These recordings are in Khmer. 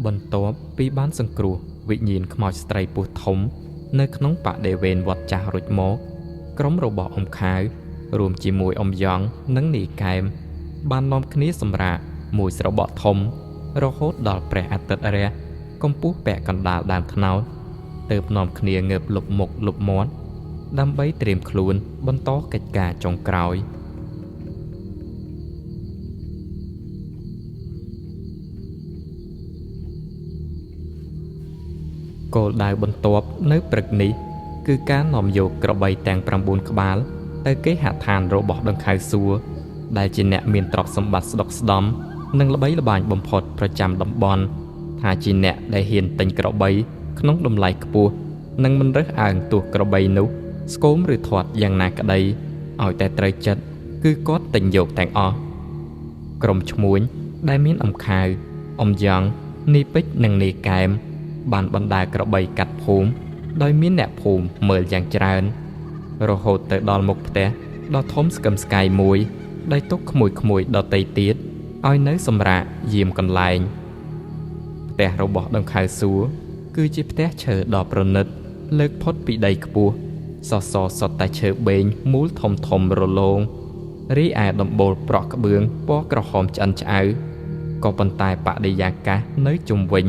បន្ទាប់ពីបានសង្គ្រោះវិញ្ញាណខ្មោចស្ត្រីពោះធំនៅក្នុងបដិវេណវត្តចាស់រួចមកក្រុមរបស់អ៊ំខាវរួមជាមួយអ៊ំយ៉ងនិងនាយកែមបាននាំគ្នាសម្រាកមួយស្របក់ធំរហូតដល់ព្រះអាទិត្យរះកម្ពស់ពាក់កណ្ដាលដើមត្នោតទើបនាំគ្នាងើបលុបមុខលុបមាត់ដើម្បីត្រៀមខ្លួនបន្តកិច្ចការចុងក្រោយគោលដៅបន្ទាប់នៅព្រឹកនេះគឺការនាំយកក្របីទាំង9ក្បាលទៅគេហដ្ឋានរបស់ដង្ខៅសួរដែលជាអ្នកមានទ្រព្យសម្បត្តិស្ដុកស្ដំនិងល្បីល្បាញបំផុតប្រចាំតំបន់ថាជាអ្នកដែលហ៊ានទិញក្របីក្នុងតម្លៃខ្ពស់និងមិនរើសអើងទោះក្របីនោះស្គមឬធាត់យ៉ាងណាក្តីឲ្យតែត្រូវចិត្តគឺគាត់ទិញយកទាំងអស់ក្រុមឈ្មួញដែលមានអំខាវអំយ៉ងនីពេជ្រនិងនីកែមបានបណ្ដាក្របីកាត់ភូមិដោយមានអ្នកភូមិមើលយ៉ាងច្រើនរហូតទៅដល់មុខផ្ទះដ៏ធំស្កឹមស្កៃមួយដោយទុកក្មួយៗដទៃទៀតឲ្យនៅសម្រាកយាមកន្លែងផ្ទះរបស់ដង្ខៅសួរគឺជាផ្ទះឈើដ៏ប្រណិតលើកផុតពីដីខ្ពស់សសរសុទ្ធតែឈើបេងមូលធំធំរលោងរីឯដំបូលប្រក់ក្បឿងពណ៌ក្រហមឆ្អិនឆ្អៅក៏ប៉ុន្តែបរិយាកាសនៅជុំវិញ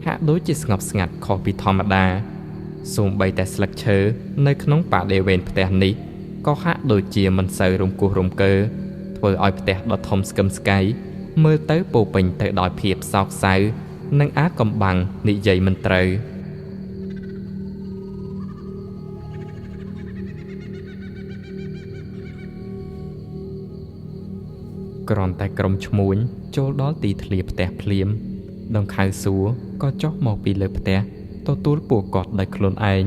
ហាក់ដូចជាស្ងប់ស្ងាត់ខុសពីធម្មតាសូម្បីតែស្លឹកឈើនៅក្នុងបរិវេណផ្ទះនេះក៏ហាក់ដូចជាមិនសូវរំគោះរំកើធ្វើឲ្យផ្ទះដ៏ធំស្កឹមស្កៃមើលទៅពោពេញទៅដោយភាពសោកសៅនិងអាកំបាំងនិយាយមិនត្រូវគ្រាន់តែក្រុមឈ្មួញចូលដល់ទីធ្លាផ្ទះភ្លាមដង្ខៅសួរក៏ចុះមកពីលើផ្ទះទទួលពួកគាត់ដោយខ្លួនឯង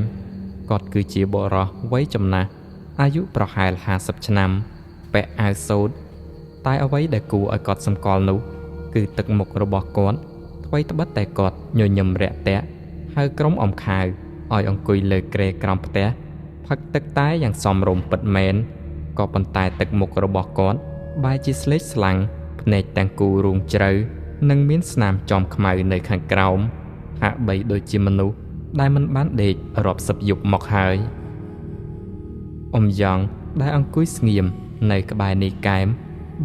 គាត់គឺជាបុរសវ័យចំណាស់អាយុប្រហែល50ឆ្នាំពាក់អាវសូត្រតែអ្វីដែលគួរឲ្យគាត់សម្គាល់នោះគឺទឹកមុខរបស់គាត់ថ្វីត្បិតតែគាត់ញញឹមរាក់ទាក់ហើយក្រុមអំខាវឲ្យអង្គុយលើគ្រែក្រោមផ្ទះផឹកទឹកតែយ៉ាងសមរម្យពិតមែនក៏ប៉ុន្តែទឹកមុខរបស់គាត់បែរជាស្លេកស្លាំងភ្នែកទាំងគូរូងជ្រៅនិងមានស្នាមចំខ្មៅនៅខាងក្រោមហាក់បីដូចជាមនុស្សដែលមិនបានដេករាប់សិបយប់មកហើយអ៊ំយ៉ងដែលអង្គុយស្ងៀមនៅក្បែរនាយកែម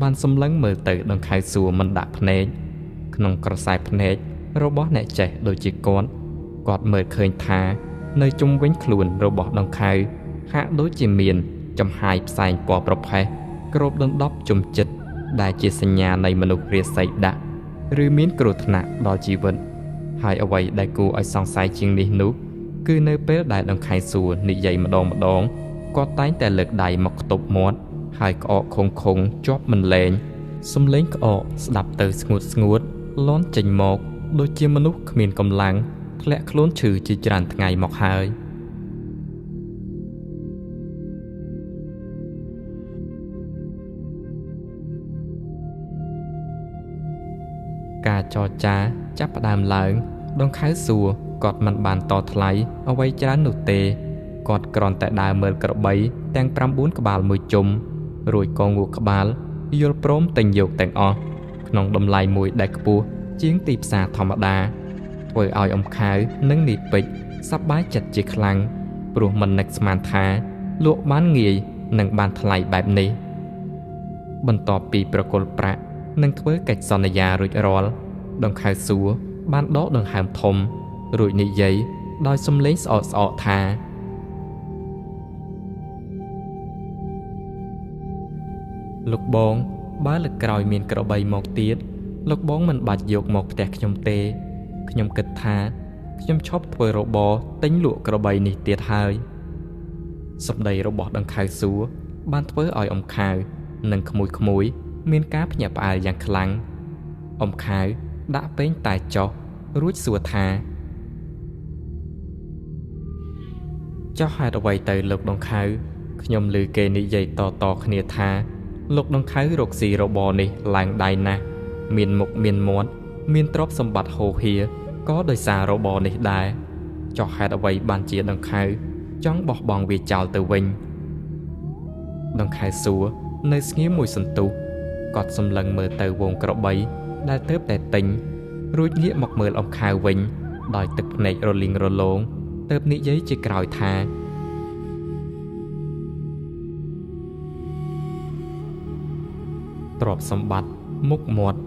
បានសម្លឹងមើលទៅដង្ខៅសួរមិនដាក់ភ្នែកក្នុងក្រសែភ្នែករបស់អ្នកចេះដូចជាគាត់គាត់មើលឃើញថានៅជុំវិញខ្លួនរបស់ដង្ខៅហាក់ដូចជាមានចំហាយផ្សែងពណ៌ប្រផេះគ្របដណ្ដប់ជុំចិត្តដែលជាសញ្ញានៃមនុស្សរាសីដាក់ឬមានគ្រោះថ្នាក់ដល់ជីវិតហើយអ្វីដែលគួរឲ្យសង្ស័យជាងនេះនោះគឺនៅពេលដែលដង្ខៅសួរនិយាយម្ដងម្ដងគាត់តែងតែលើកដៃមកខ្ទប់មាត់ហើយក្អកខុងខុងជាប់មិនលែងសំឡេងក្អកស្ដាប់ទៅស្ងួតស្ងួតលន់ចេញមកដូចជាមនុស្សគ្មានកម្លាំងធ្លាក់ខ្លួនឈឺជាច្រើនថ្ងៃមកហើយការចរចាចាប់ផ្ដើមឡើងដង្ខៅសួរគាត់មិនបានតថ្លៃអ្វីច្រើននោះទេគាត់គ្រាន់តែដើរមើលក្របីទាំង9ក្បាលមួយជុំរួចក៏ងក់ក្បាលយល់ព្រមទិញយកទាំងអស់ក្នុងតម្លៃមួយដែលខ្ពស់ជាងទីផ្សារធម្មតាធ្វើឲ្យអំខាវនិងនីពេជ្រសប្បាយចិត្តជាខ្លាំងព្រោះមិននឹកស្មានថាលក់បានងាយនិងបានថ្លៃបែបនេះបន្ទាប់ពីប្រគល់ប្រាក់និងធ្វើកិច្ចសន្យារួចរាល់ដង្ខៅសួរបានដកដង្ហើមធំរួចនិយាយដោយសំឡេងស្អកស្អកថាលោកបងបើលើកក្រោយមានក្របីមកទៀតលោកបងមិនបាច់យកមកផ្ទះខ្ញុំទេខ្ញុំគិតថាខ្ញុំឈប់ធ្វើរបរទិញលក់ក្របីនេះទៀតហើយសម្ដីរបស់ដង្ខៅសួរបានធ្វើឲ្យអំខាវនិងក្មួយៗមានការភ្ញាក់ផ្អើលយ៉ាងខ្លាំងអំខាវដាក់ពេងតែចុះរួចសួរថាចុះហេតុអ្វីទៅលោកដង្ខៅខ្ញុំឮគេនិយាយតៗគ្នាថាលោកដង្ខៅរកស៊ីរបរនេះឡើងដៃណាស់មានមុខមានមាត់មានទ្រព្យសម្បត្តិហូរហៀក៏ដោយសាររបរនេះដែរចុះហេតុអ្វីបានជាដង្ខៅចង់បោះបង់វាចោលទៅវិញដង្ខៅសួរនៅស្ងៀមមួយសន្ទុះគាត់សម្លឹងមើលទៅវងក្របីដែលទើបតែទិញ រួចងាកមកមើលអំខៅវិញដោយទឹកភ្នែករលីងរលោងទើបនិយាយជាក្រោយថាទ្រព្យសម្បត្តិមុខមាត់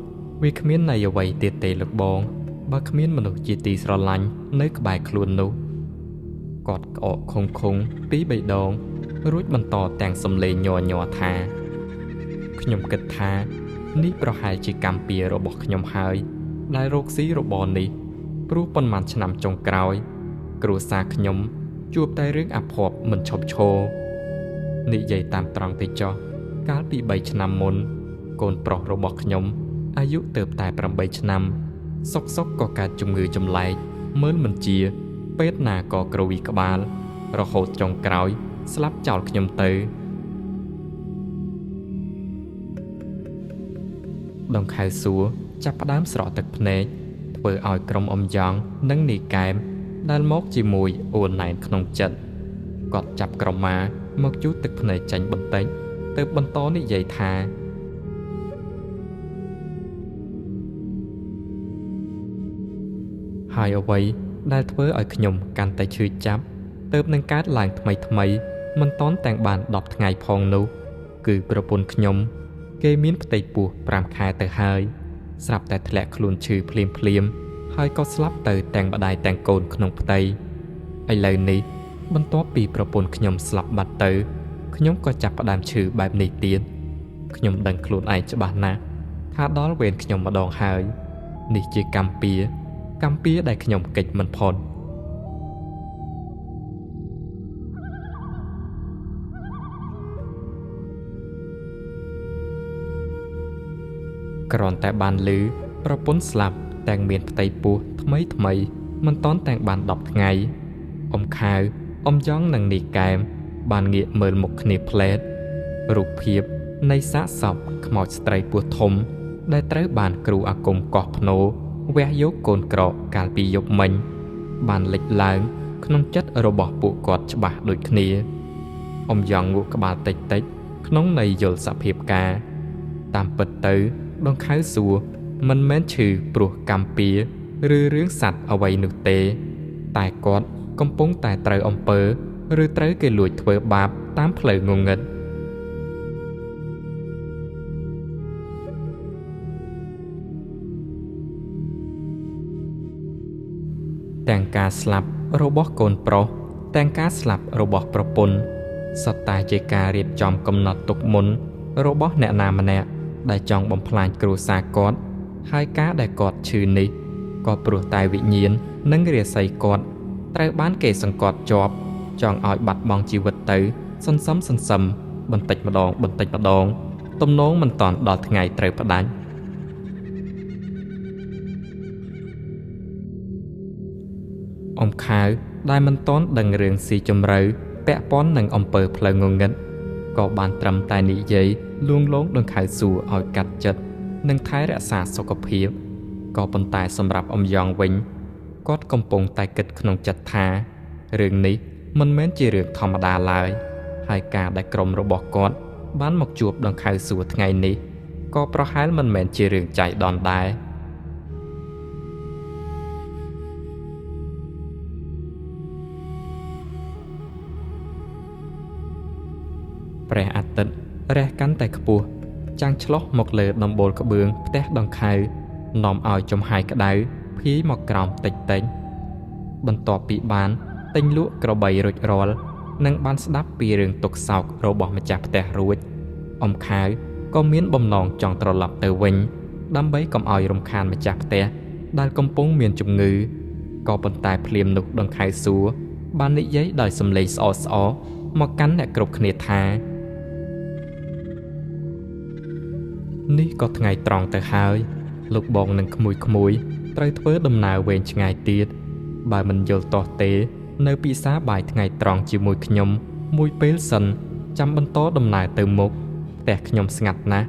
វាគ្មានន័យអ្វីទៀតទេលោកបងបើគ្មានមនុស្សជាទីស្រឡាញ់នៅក្បែរខ្លួននោះគាត់ក្អកខុងខុងពីរបីដងរួចបន្តទាំងសំឡេងញ័រញ័រថាខ្ញុំគិតថានេះប្រហែលជាកម្មពៀរបស់ខ្ញុំហើយដែលរកស៊ីរបរនេះព្រោះប៉ុន្មានឆ្នាំចុងក្រោយគ្រួសារខ្ញុំជួបតែរឿងអាភ័ព្វមិនឈប់ឈរនិយាយតាមត្រង់ទៅចុះកាលពី3ឆ្នាំមុនកូនប្រុសរបស់ខ្ញុំអាយុទើបតែ8ឆ្នាំសុកសុកក៏កើតជំងឺចម្លែកមើលមិនជាពេទ្យណាក៏គ្រវីក្បាលរហូតចុងក្រោយស្លាប់ចោលខ្ញុំទៅដង្ខៅសួរចាប់ផ្ដើមស្រក់ទឹកភ្នែកធ្វើឲ្យក្រុមអំយ៉ងនិងនីកែមដែលមកជាមួយអួនណែនក្នុងចិត្តគាត់ចាប់ក្រមាមកជូតទឹកភ្នែកចេញបន្តិចទើបបន្តនិយាយថាហើយអ្វីដែលធ្វើឲ្យខ្ញុំកាន់តែឈឺចាប់ទើបនឹងកើតឡើងថ្មីថ្មីមិនទាន់ទាំងបាន10ថ្ងៃផងនោះគឺប្រពន្ធខ្ញុំគេមានផ្ទៃពោះ5ខែទៅហើយស្រាប់តែធ្លាក់ខ្លួនឈឺភ្លាមភ្លាមហើយក៏ស្លាប់ទៅទាំងម្ដាយទាំងកូនក្នុងផ្ទៃឥឡូវនេះបន្ទាប់ពីប្រពន្ធខ្ញុំស្លាប់បាត់ទៅខ្ញុំក៏ចាប់ផ្ដើមឈឺបែបនេះទៀតខ្ញុំដឹងខ្លួនឯងច្បាស់ណាស់ថាដល់វេនខ្ញុំម្ដងហើយនេះជាកម្មពៀកម្មពៀដែលខ្ញុំគេចមិនផុតគ្រាន់តែបានឮប្រពន្ធស្លាប់ទាំងមានផ្ទៃពោះថ្មីថ្មីមិនទាន់ទាំងបាន10ថ្ងៃអំខៅអំយ៉ងនិងនីកែមបានងាកមើលមុខគ្នាផ្លែតរូបភាពនៃសាកសពខ្មោចស្ត្រីពោះធំដែលត្រូវបានគ្រូអាគមកោះភ្នោវះយកកូនក្រកកាលពីយប់មិញបានលេចឡើងក្នុងចិត្តរបស់ពួកគាត់ច្បាស់ដូចគ្នាអំយ៉ងងក់ក្បាលតិចតិចក្នុងន័យយល់សភាពការតាមពិតទៅដង្ខៅសួរមិនមែនឈឺព្រោះកម្មពៀឬរឿងសัตว์អ្វីនោះទេតែគាត់កំពុងតែត្រូវអំពើឬត្រូវគេលួចធ្វើបាបតាមផ្លូវងងឹតទាំងការស្លាប់របស់កូនប្រុសទាំងការស្លាប់របស់ប្រពន្ធសុទ្ធតែជាការរៀបចំកំណត់ទុកមុនរបស់អ្នកណាម្នាក់ដែលចង់បំផ្លាញគ្រួសារគាត់ហើយការដែលគាត់ឈឺនេះក៏ព្រោះតែវិញ្ញាណនិងរាសីគាត់ត្រូវបានគេសង្កត់ជាប់ចង់ឲ្យបាត់បង់ជីវិតទៅសន្សំសន្សំបន្តិចម្ដងបន្តិចម្ដងទំនងមិនតាន់ដល់ថ្ងៃត្រូវផ្ដាច់អំខៅដែលមិនទាន់ដឹងរឿងស៊ីជម្រៅពាក់ព័ន្ធនឹងអំពើផ្លូវងងឹតក៏បានត្រឹមតែនិយាយលួងលោមដង្ខៅសួរឲ្យកាត់ចិត្តនិងថែរក្សាសុខភាពក៏ប៉ុន្តែសម្រាប់អំយ៉ងវិញគាត់កំពុងតែគិតក្នុងចិត្តថារឿងនេះមិនមែនជារឿងធម្មតាឡើយហើយការដែលក្រុមរបស់គាត់បានមកជួបដង្ខៅសួរថ្ងៃនេះក៏ប្រហែលមិនមែនជារឿងចៃដន្យដែរព្រះអាទិត្យរះកាន់តែខ្ពស់ចាំងឆ្លុះមកលើដំបូលក្បឿងផ្ទះដង្ខៅនាំឲ្យចំហាយក្តៅភាយមកក្រោមតិចតិចបន្ទាប់ពីបានទិញលក់ក្របីរួចរាល់និងបានស្ដាប់ពីរឿងទុក្ខសោករបស់ម្ចាស់ផ្ទះរួចអំខៅក៏មានបំណងចង់ត្រឡប់ទៅវិញដើម្បីកុំឲ្យរំខានម្ចាស់ផ្ទះដែលកំពុងមានជំងឺក៏ប៉ុន្តែភ្លាមនោះដង្ខៅសួរបាននិយាយដោយសំឡេងស្អកស្អកមកកាន់អ្នកគ្រប់គ្នាថានេះក៏ថ្ងៃត្រង់ទៅហើយលោកបងនឹងក្មួយៗត្រូវធ្វើដំណើរវែងឆ្ងាយទៀតបើមិនយល់ទាស់ទេនៅពិសាបាយថ្ងៃត្រង់ជាមួយខ្ញុំមួយពេលសិនចាំបន្តដំណើរទៅមុខផ្ទះខ្ញុំស្ងាត់ណាស់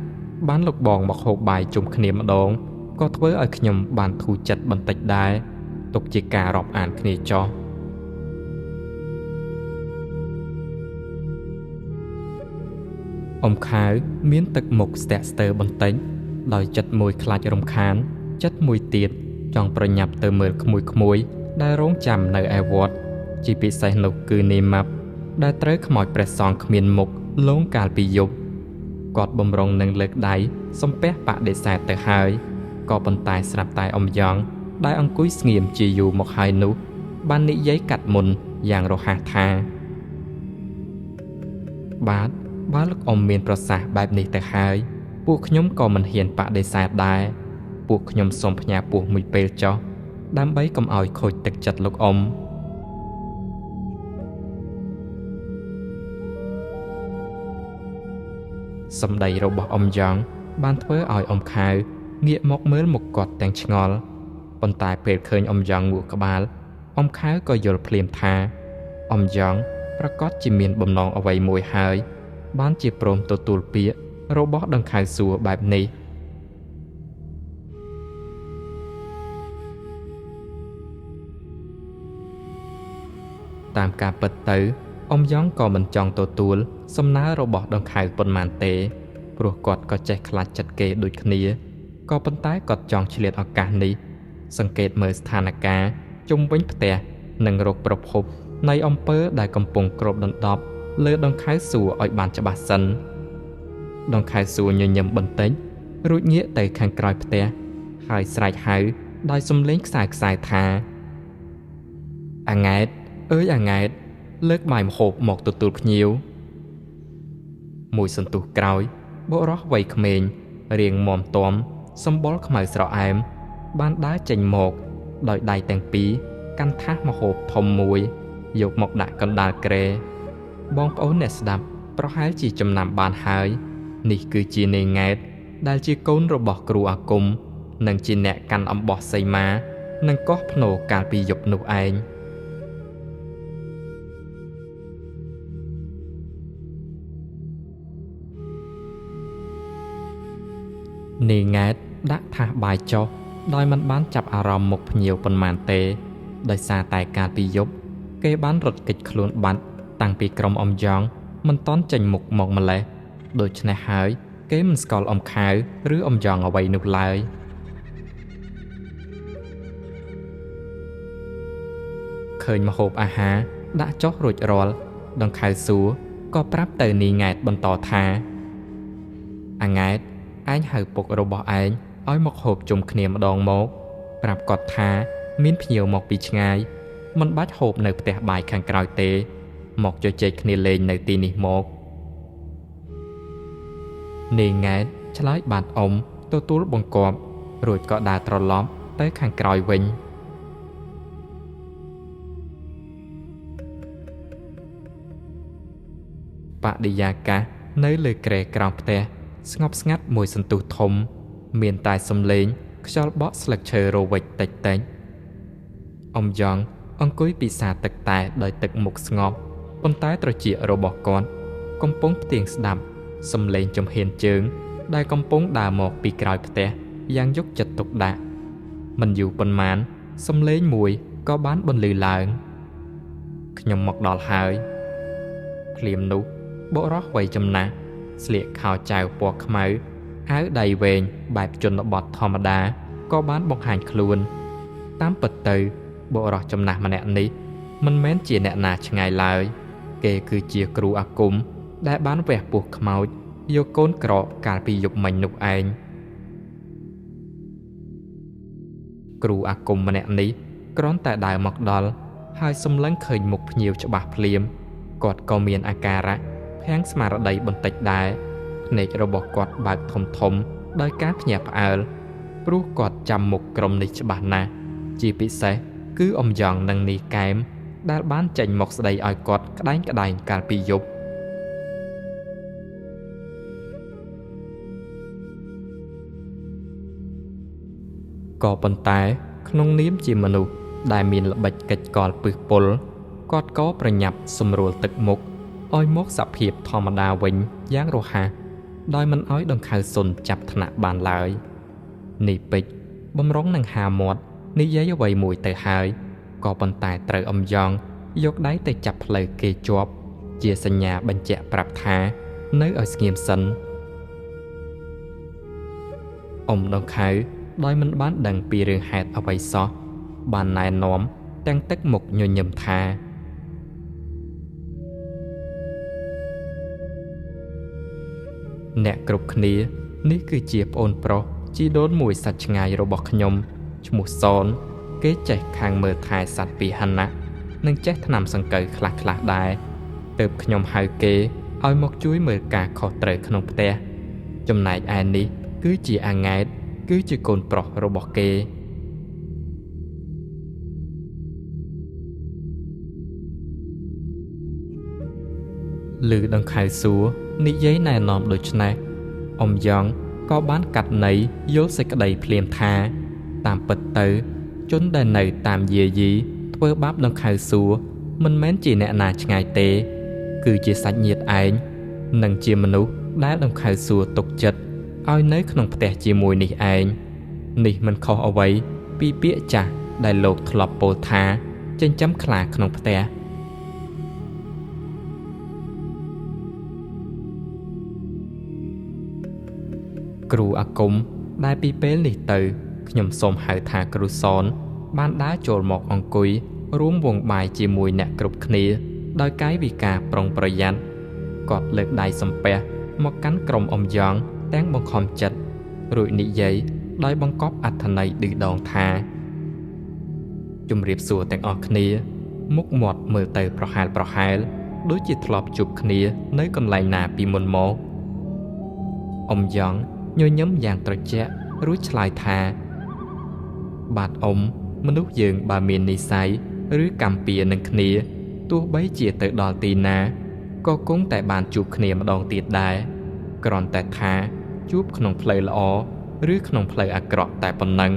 បានលោកបងមកហូបបាយជុំគ្នាម្ដងក៏ធ្វើឲ្យខ្ញុំបានធូរចិត្តបន្តិចដែរទុកជាការរាប់អានគ្នាចោះអំខៅមានទឹកមុខស្ទាក់ស្ទើរបន្តិចដោយចិត្តមួយខ្លាចរំខានចិត្តមួយទៀត ចង់ប្រញាប់ទៅមើលក្មួយៗដែលរងចាំនៅឯវត្តជាពិសេសនោះគឺនាយម៉ាប់ដែលត្រូវខ្មោចព្រះសង្ឃគ្មានមុខលងកាលពីយប់គាត់បំរុងនឹងលើកដៃសំពះបដិសេធទៅហើយក៏ប៉ុន្តែស្រាប់តែអំយ៉ងដែលអង្គុយស្ងៀមជាយូរមកហើយនោះបាននិយាយកាត់មុនយ៉ាងរហ័សថាបាទបើលោកអ៊ំមានប្រសាសន៍បែបនេះទៅហើយពួកខ្ញុំក៏មិនហ៊ានបដិសេធដែរពួកខ្ញុំសូមផ្ញើពោះមួយពេលចុះដើម្បីកុំឲ្យខូចទឹកចិត្តលោកអ៊ំសម្ដីរបស់អ៊ំយ៉ងបានធ្វើឲ្យអ៊ំខៅងាកមកមើលមុខគាត់ទាំងឆ្ងល់ប៉ុន្តែពេលឃើញអ៊ំយ៉ងងក់ក្បាលអ៊ំខៅក៏យល់ភ្លាមថាអ៊ំយ៉ងប្រកាសជាមានបំណងអ្វីមួយហើយបានជាព្រមទទួលពាក្យរបស់ដង្ខៅសួរបែបនេះតាមការពិតទៅអ៊ំយ៉ងក៏មិនចង់ទទួលសំណើរបស់ដង្ខៅប៉ុន្មានទេព្រោះគាត់ក៏ចេះខ្លាចចិត្តគេដូចគ្នាក៏ប៉ុន្តែគាត់ចង់ឆ្លៀតឱកាសនេះសង្កេតមើលស្ថានភាពជុំវិញផ្ទះនិងរកប្រភពនៃអំពើដែលកំពុងគ្របដណ្ដប់លើដង្ខៅសួរឲ្យបានច្បាស់សិនដង្ខៅសួរញញឹមបន្តិចរួចងាកទៅខាងក្រោយផ្ទះហើយស្រែកហៅដោយសំឡេងខ្សែខ្សែថាអាង៉ែតអើយអាង៉ែតលើកបាយម្ហូបមកទទួលភ្ញៀវមួយសន្ទុះក្រោយបុរសវ័យក្មេងរាងមាំទាំសម្បុរខ្មៅស្រអែមបានដើរចេញមកដោយដៃទាំងពីរកាន់ថាសម្ហូបធំមួយយកមកដាក់កណ្ដាលគ្រែបងប្អូនអ្នកស្ដាប់ប្រហែលជាចំណាំបានហើយនេះគឺជានាយង៉ែតដែលជាកូនរបស់គ្រូអាគមនិងជាអ្នកកាន់អំបោះសីមានិងកោះភ្នោកាលពីយប់នោះឯងនាយង៉ែតដាក់ថាសបាយចុះដោយមិនបានចាប់អារម្មណ៍មុខភ្ញៀវប៉ុន្មានទេដោយសារតែកាលពីយប់គេបានរត់គេចខ្លួនបាត់តាំងពីក្រុមអំយ៉ងមិនតន់ចេញមុខមកម្លេះដូច្នេះហើយគេមិនស្គាល់អំខៅឬអំយ៉ងអ្វីនោះឡើយឃើញម្ហូបអាហារដាក់ចុះរួចរាល់ដង្ខៅសួរក៏ប្រាប់ទៅនាយង៉ែតបន្តថាអាង៉ែតឯងហៅពុករបស់ឯងឲ្យមកហូបជុំគ្នាម្ដងមកប្រាប់គាត់ថាមានភ្ញៀវមកពីឆ្ងាយមិនបាច់ហូបនៅផ្ទះបាយខាងក្រោយទេមកជជែកគ្នាលេងនៅទីនេះមកនាយង៉ែតឆ្លើយបាទអ៊ំទទួលបង្គាប់រួចក៏ដើរត្រឡប់ទៅខាងក្រោយវិញបរិយាកាសនៅលើគ្រែក្រោមផ្ទះស្ងប់ស្ងាត់មួយសន្ទុះធំមានតែសំឡេងខ្យល់បក់ស្លឹកឈើរវិចតិចតិចអំយ៉ងអង្គុយពិសាទឹកតែដោយទឹកមុខស្ងប់ប៉ុន្តែត្រចៀករបស់គាត់កំពុងផ្ទៀងស្ដាប់សំឡេងជំហានជើងដែលកំពុងដើរមកពីក្រោយផ្ទះយ៉ាងយកចិត្តទុកដាក់មិនយូរប៉ុន្មានសំឡេងមួយក៏បានបន្លឺឡើងខ្ញុំមកដល់ហើយភ្លាមនោះបុរសវ័យចំណាស់ស្លៀកខោចៅពណ៌ខ្មៅអាវដៃវែងបែបជនបទធម្មតាក៏បានបង្ហាញខ្លួនតាមពិតទៅបុរសចំណាស់ម្នាក់នេះមិនមែនជាអ្នកណាឆ្ងាយឡើយគេគឺជាគ្រូអាគមដែលបានវះពោះខ្មោចយកកូនក្រកកាលពីយប់មិញនោះឯងគ្រូអាគមម្នាក់នេះគ្រាន់តែដើរមកដល់ហើយសម្លឹងឃើញមុខភ្ញៀវច្បាស់ភ្លាមគាត់ក៏មានអាការៈភាំងស្មារតីបន្តិចដែរភ្នែករបស់គាត់បើកធំធំដោយការភ្ញាក់ផ្អើលព្រោះគាត់ចាំមុខក្រុមនេះច្បាស់ណាស់ជាពិសេសគឺអំយ៉ងនិងនីកែមដែលបានចេញមកស្ដីឲ្យគាត់ក្តែងក្តែងកាលពីយប់ក៏ប៉ុន្តែក្នុងនាមជាមនុស្សដែលមានល្បិចកិច្ចកលពឹសពុលគាត់ក៏ប្រញាប់សម្រួលទឹកមុខឲ្យមកសភាពធម្មតាវិញយ៉ាងរហ័សដោយមិនឲ្យដង្ខៅសុនចាប់ថ្នាក់បានឡើយនេះពេចបំរុងនឹងហាមាត់និយាយអ្វីមួយទៅហើយក៏ប៉ុន្តែត្រូវអំយ៉ងយកដៃទៅចាប់ផ្លូវគេជាប់ជាសញ្ញាបញ្ជាក់ប្រាប់ថានៅឲ្យស្ងៀមសិនអ៊ំដង្ខៅ ដោយមិនបានដឹងពីរឿងហេតុអ្វីសោះបានណែនាំទាំងទឹកមុខញញឹមថាអ្នកគ្រប់គ្នានេះគឺជាប្អូនប្រុសជីដូនមួយសាច់ឆ្ងាយរបស់ខ្ញុំឈ្មោះសនគេចេះខាងមើលថែសត្វពាហនៈនិងចេះថ្នាំសង្កូវខ្លះៗដែរទើបខ្ញុំហៅគេឲ្យមកជួយមើលការខុសត្រូវក្នុងផ្ទះចំណែកឯនេះគឺជាអាង៉ែតគឺជាកូនប្រុសរបស់គេឮដង្ខៅសួរនិយាយណែនាំដូច្នេះអ៊ំយ៉ងក៏បានកាត់ន័យយល់សេចក្តីភ្លាមថាតាមពិតទៅជនដែលនៅតាមយាយីធ្វើបាបដង្ខៅសួរមិនមែនជាអ្នកណាឆ្ងាយទេគឺជាសាច់ញាតិឯងនិងជាមនុស្សដែលដង្ខៅសួរទុកចិត្តឲ្យនៅក្នុងផ្ទះជាមួយនេះឯងនេះមិនខុសអ្វីពីពាក្យចាស់ដែលលោកធ្លាប់ពោលថាចិញ្ចឹមខ្លាក្នុងផ្ទះគ្រូអាគមដែលពីពេលនេះទៅខ្ញុំសូមហៅថាគ្រូសនបានដើរចូលមកអង្គុយរួមវងបាយជាមួយអ្នកគ្រប់គ្នាដោយកាយវិការប្រុងប្រយ័ត្នគាត់លើកដៃសំពះមកកាន់ក្រុមអ៊ំយ៉ងទាំងបង្ខំចិត្តរួចនិយាយដោយបង្កប់អត្ថន័យឌឺដងថាជំរាបសួរទាំងអស់គ្នាមុខមាត់មើលទៅប្រហែលដូចជាធ្លាប់ជួបគ្នានៅកន្លែងណាពីមុនមកអ៊ំយ៉ងញញឹមយ៉ាងត្រជាក់រួចឆ្លើយថាបាទអ៊ំមនុស្សយើងបើមាននិស័យឬកម្មពៀនឹងគ្នាទោះបីជាទៅដល់ទីណាក៏គង់តែបានជួបគ្នាម្ដងទៀតដែរគ្រាន់តែថាជួបក្នុងផ្លូវល្អឬក្នុងផ្លូវអាក្រក់តែប៉ុណ្ណឹង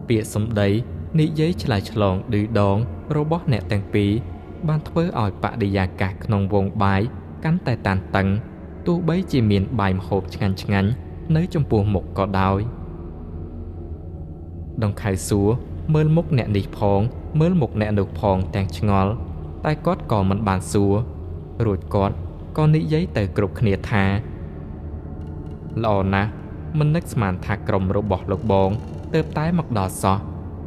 ពាក្យសម្ដីនិយាយឆ្លើយឆ្លងឌឺដងរបស់អ្នកទាំងពីរបានធ្វើឲ្យបរិយាកាសក្នុងវងបាយកាន់តែតានតឹងទោះបីជាមានបាយម្ហូបឆ្ងាញ់ៗនៅចំពោះមុខក៏ដោយដង្ខៅសួរមើលមុខអ្នកនេះផងមើលមុខអ្នកនោះផងទាំងឆ្ងល់តែគាត់ក៏មិនបានសួររួចគាត់ក៏និយាយទៅគ្រប់គ្នាថាល្អណាស់មិននឹកស្មានថាក្រុមរបស់លោកបងទើបតែមកដល់សោះ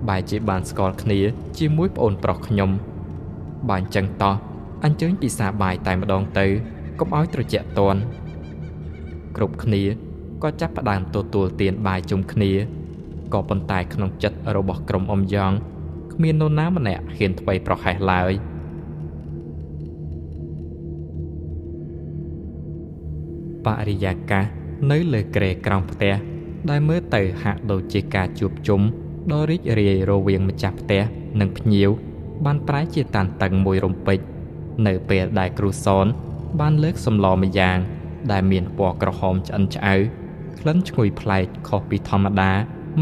បែរជាបានស្គាល់គ្នាជាមួយប្អូនប្រុសខ្ញុំបើអញ្ចឹងតោះអញ្ជើញពិសាបាយតែម្ដងទៅកុំឲ្យត្រជាក់ទាន់គ្រប់គ្នាក៏ចាប់ផ្ដើមទទួលទានបាយជុំគ្នាក៏ប៉ុន្តែក្នុងចិត្តរបស់ក្រុមអ៊ំយ៉ងគ្មាននរណាម្នាក់ហ៊ានធ្វេសប្រហែសឡើយបរិយាកាសនៅលើគ្រែក្រោមផ្ទះដែលមើលទៅហាក់ដូចជាការជួបជុំដ៏រីករាយរវាងម្ចាស់ផ្ទះនិងភ្ញៀវបានប្រែជាតានតឹងមួយរំពេចនៅពេលដែលគ្រូសនបានលើកសម្លម្យ៉ាងដែលមានពណ៌ក្រហមឆ្អិនឆ្អៅក្លិនឈ្ងុយប្លែកខុសពីធម្មតា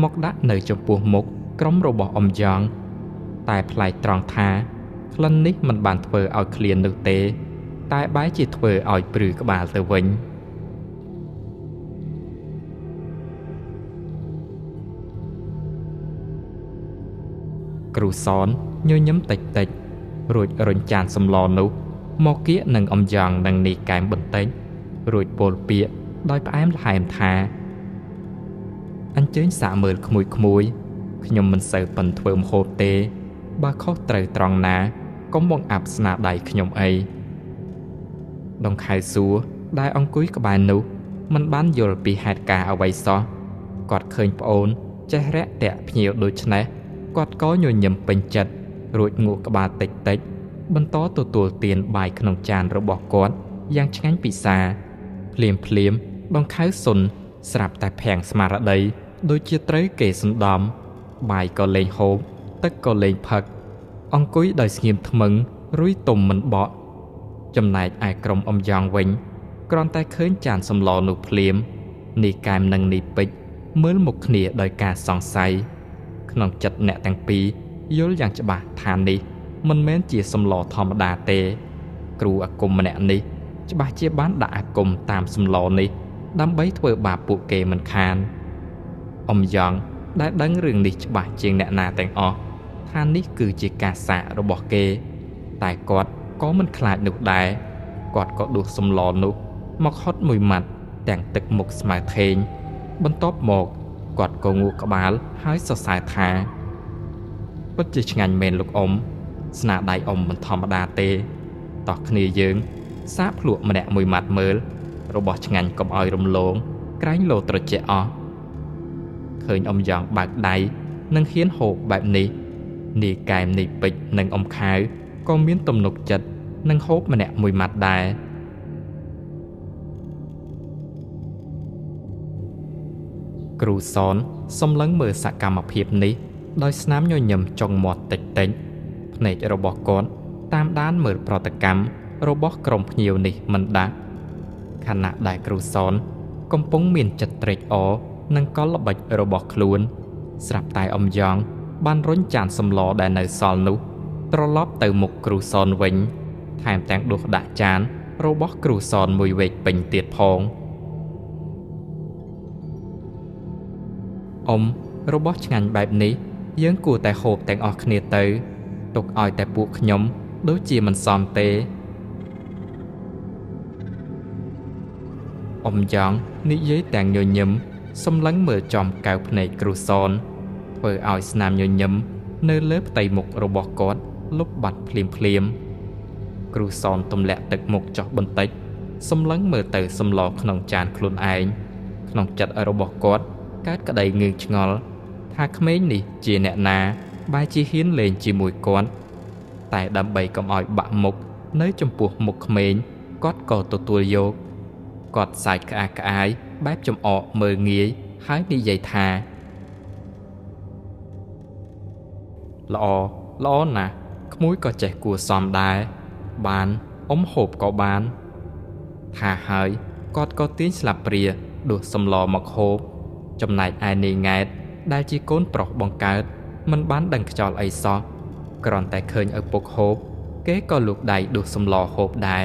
មកដាក់នៅចំពោះមុខក្រុមរបស់អ៊ំយ៉ងតែប្លែកត្រង់ថាក្លិននេះមិនបានធ្វើឲ្យឃ្លាននោះទេតែបែរជាធ្វើឲ្យព្រឺក្បាលទៅវិញគ្រូសនញញឹមតិចៗរួចរុញចានសម្លនោះមកគៀកនឹងអំយ៉ងនិងនីកែមបន្តិចរួចពោលពាក្យដោយផ្អែមល្ហែមថាអញ្ជើញសាកមើលក្មួយៗខ្ញុំមិនសូវប៉ិនធ្វើម្ហូបទេបើខុសត្រូវត្រង់ណាកុំបង្អាប់ស្នាដៃខ្ញុំអីដង្ខៅសួរដែលអង្គុយក្បែរនោះមិនបានយល់ពីហេតុការណ៍អ្វីសោះគាត់ឃើញប្អូនចេះរាក់ទាក់ភ្ញៀវដូច្នេះគាត់ក៏ញញឹមពេញចិត្តរួចងក់ក្បាលតិចៗបន្តទទួលទានបាយក្នុងចានរបស់គាត់យ៉ាងឆ្ងាញ់ពិសាភ្លាមៗដង្ខៅសុនស្រាប់តែភាំងស្មារតីដូចជាត្រូវគេសណ្ដំបាយក៏លែងហូបទឹកក៏លែងផឹកអង្គុយដោយស្ងៀមថ្មឹងរុយទុំមិនបក់ចំណែកឯក្រុមអំយ៉ងវិញគ្រាន់តែឃើញចានសម្លនោះភ្លាមនីកែមនិងនីពេជ្រមើលមុខគ្នាដោយការសង្ស័យក្នុងចិត្តអ្នកទាំងពីរយល់យ៉ាងច្បាស់ថានេះមិនមែនជាសម្លធម្មតាទេគ្រូអាគមម្នាក់នេះច្បាស់ជាបានដាក់អាគមតាមសម្លនេះដើម្បីធ្វើបាបពួកគេមិនខានអំយ៉ងដែលដឹងរឿងនេះច្បាស់ជាងអ្នកណាទាំងអស់ថានេះគឺជាការសាករបស់គេតែគាត់ក៏មិនខ្លាចនោះដែរគាត់ក៏ដួសសម្លនោះ មកហត់មួយម៉ាត់ទាំងទឹកមុខស្មៅថេងបន្ទាប់មកគាត់ក៏ងក់ក្បាលហើយសរសើរថាពិតជាឆ្ងាញ់មែនលោកអ៊ំស្នាដៃអ៊ំមិនធម្មតាទេតោះគ្នាយើងសាកភ្លក់ម្នាក់មួយម៉ាត់មើលរបស់ឆ្ងាញ់កុំឲ្យរំលងក្រែងលោត្រជាក់អស់ឃើញអ៊ំយ៉ងបើកដៃនិងហ៊ានហូបបែបនេះនាយកែមនាយពេជ្រនិងអ៊ំខៅក៏មានទំនុកចិត្តនិងហូបម្នាក់មួយម៉ាត់ដែរគ្រូសនសម្លឹងមើលសកម្មភាពនេះដោយស្នាមញញឹមចុងមាត់តិចតិចភ្នែករបស់គាត់តាមដានមើលប្រតិកម្មរបស់ក្រុមភ្ញៀវនេះមិនដាច់ខណៈដែលគ្រូសនកំពុងមានចិត្តត្រេកអរនិងកលល្បិចរបស់ខ្លួនស្រាប់តែអ៊ំយ៉ងបានរុញចានសម្លដែលនៅសល់នោះត្រឡប់ទៅមុខគ្រូសនវិញថែមទាំងដួសដាក់ចានរបស់គ្រូសនមួយវែកពេញទៀតផងអ៊ំរបស់ឆ្ងាញ់បែបនេះយើងគួរតែហូបទាំងអស់គ្នាទៅទុកឲ្យតែពួកខ្ញុំដូចជាមិនសមទេអ៊ំយ៉ងនិយាយទាំងញញឹមសម្លឹងមើលចំកែវភ្នែកគ្រូសនធ្វើឲ្យស្នាមញញឹមនៅលើផ្ទៃមុខរបស់គាត់លុបបាត់ភ្លាមភ្លាមគ្រូសនទម្លាក់ទឹកមុខចុះបន្តិចសម្លឹងមើលទៅសម្លក្នុងចានខ្លួនឯងក្នុងចិត្តរបស់គាត់កើតក្តីងឿងឆ្ងល់ថាក្មេងនេះជាអ្នកណាបែរជាហ៊ានលេងជាមួយគាត់តែដើម្បីកុំឲ្យបាក់មុខនៅចំពោះមុខក្មេងគាត់ក៏ទទួលយកគាត់សើចក្អាកក្អាយបែបចំអកមើលងាយហើយនិយាយថាល្អល្អណាស់ក្មួយក៏ចេះគួរសមដែរបានអ៊ំហូបក៏បានថាហើយគាត់ក៏ទាញស្លាបព្រាដួសសម្លមកហូបចំណែកឯនាងង៉ែតដែលជាកូនប្រុសបង្កើតមិនបានដឹងខ្យល់អីសោះគ្រាន់តែឃើញឪពុកហូបគេក៏លូកដៃដួសសម្លហូបដែរ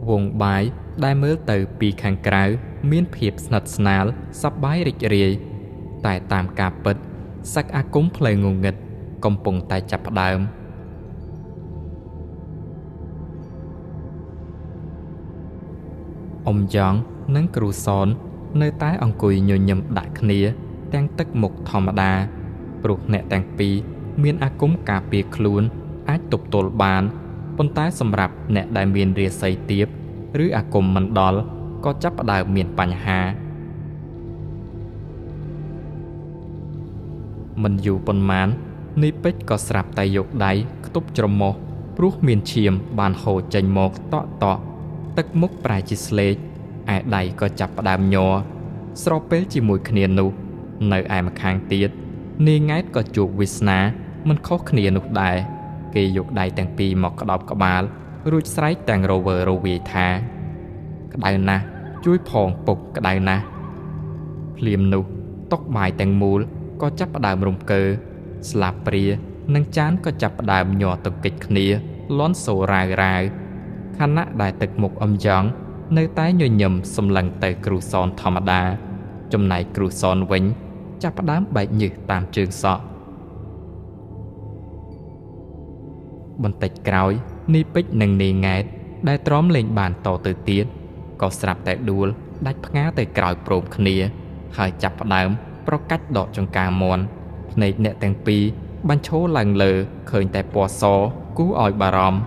វងបាយដែលមើលទៅពីខាងក្រៅមានភាពស្និទ្ធស្នាលសប្បាយរីករាយតែតាមការពិតសឹកអាគមផ្លូវងងឹតកំពុងតែចាប់ផ្ដើមអ៊ំយ៉ងនិងគ្រូសននៅតែអង្គុយញញឹមដាក់គ្នាទាំងទឹកមុខធម្មតាព្រោះអ្នកទាំងពីរមានអាគមការពារខ្លួនអាចទប់ទល់បានប៉ុន្តែសម្រាប់អ្នកដែលមានរាសីទាបឬអាគមមិនដល់ក៏ចាប់ផ្ដើមមានបញ្ហាមិនយូរប៉ុន្មាននាយពេជ្រក៏ស្រាប់តែយកដៃខ្ទប់ច្រមុះព្រោះមានឈាមបានហូរចេញមកតក់តក់ទឹកមុខប្រែជាស្លេកឯដៃក៏ចាប់ផ្ដើមញ័រស្របពេលជាមួយគ្នានោះនៅឯម្ខាងទៀតនាងង៉ែតក៏ជួបវាសនាមិនខុសគ្នានោះដែរគេយកដៃទាំងពីរមកក្តោបក្បាលរួចស្រែកទាំងរវើរវាយថាក្តៅណាស់ជួយផងពុកក្តៅណាស់ភ្លាមនោះតុបាយទាំងមូលក៏ចាប់ផ្ដើមរំកើស្លាបព្រានិងចានក៏ចាប់ផ្ដើមញ័រទង្គិចគ្នាលាន់សូរាវរាវខណៈដែលទឹកមុខអ៊ំយ៉ងនៅតែញញឹមសម្លឹងទៅគ្រូសនធម្មតាចំណែកគ្រូសនវិញចាប់ផ្ដើមបែកញើសតាមជើងសក់បន្តិចក្រោយនាយពេជ្រនិងនាយង៉ែតដែលទ្រាំលេងបានតទៅទៀតក៏ស្រាប់តែដួលដាច់ផ្ងាទៅក្រោយព្រមគ្នាហើយចាប់ផ្ដើមប្រកាច់ដកចង្កាមន់ភ្នែកអ្នកទាំងពីរបញ្ឈរឡើងលើឃើញតែពណ៌សគួរឲ្យបារម្ភ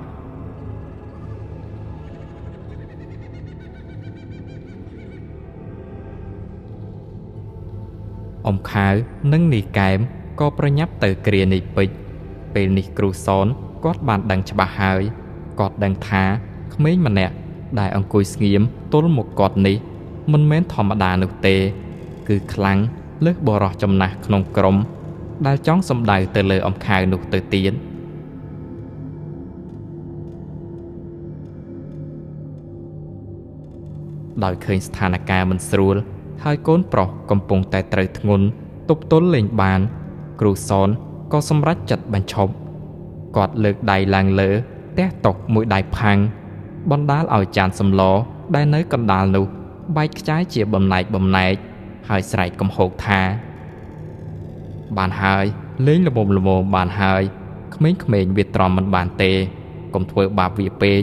អ៊ំខៅនិងនាយកែមក៏ប្រញាប់ទៅគ្រានាយពេជ្រពេលនេះគ្រូសនគាត់បានដឹងច្បាស់ហើយគាត់ដឹងថាក្មេងម្នាក់ដែលអង្គុយស្ងៀមទល់មុខគាត់នេះមិនមែនធម្មតានោះទេគឺខ្លាំងលើសបុរសចំណាស់ក្នុងក្រុមដែលចង់សម្ដៅទៅលើអំខៅនោះទៅទៀតដោយឃើញស្ថានភាពមិនស្រួលហើយកូនប្រុសកំពុងតែត្រូវធ្ងន់ទប់ទល់លេងបានគ្រូសនក៏សម្រេចចិត្តបញ្ឈប់គាត់លើកដៃឡើងលើទះតុកមួយដៃផាំងបណ្ដាលឲ្យចានសម្លដែលនៅកណ្ដាលនោះបែកខ្ចាយជាបំណែកបំណែកហើយស្រែកកំហោកថាបានហើយលេងល្មមល្មមបានហើយក្មេងៗវាទ្រាំមិនបានទេកុំធ្វើបាបវាពេក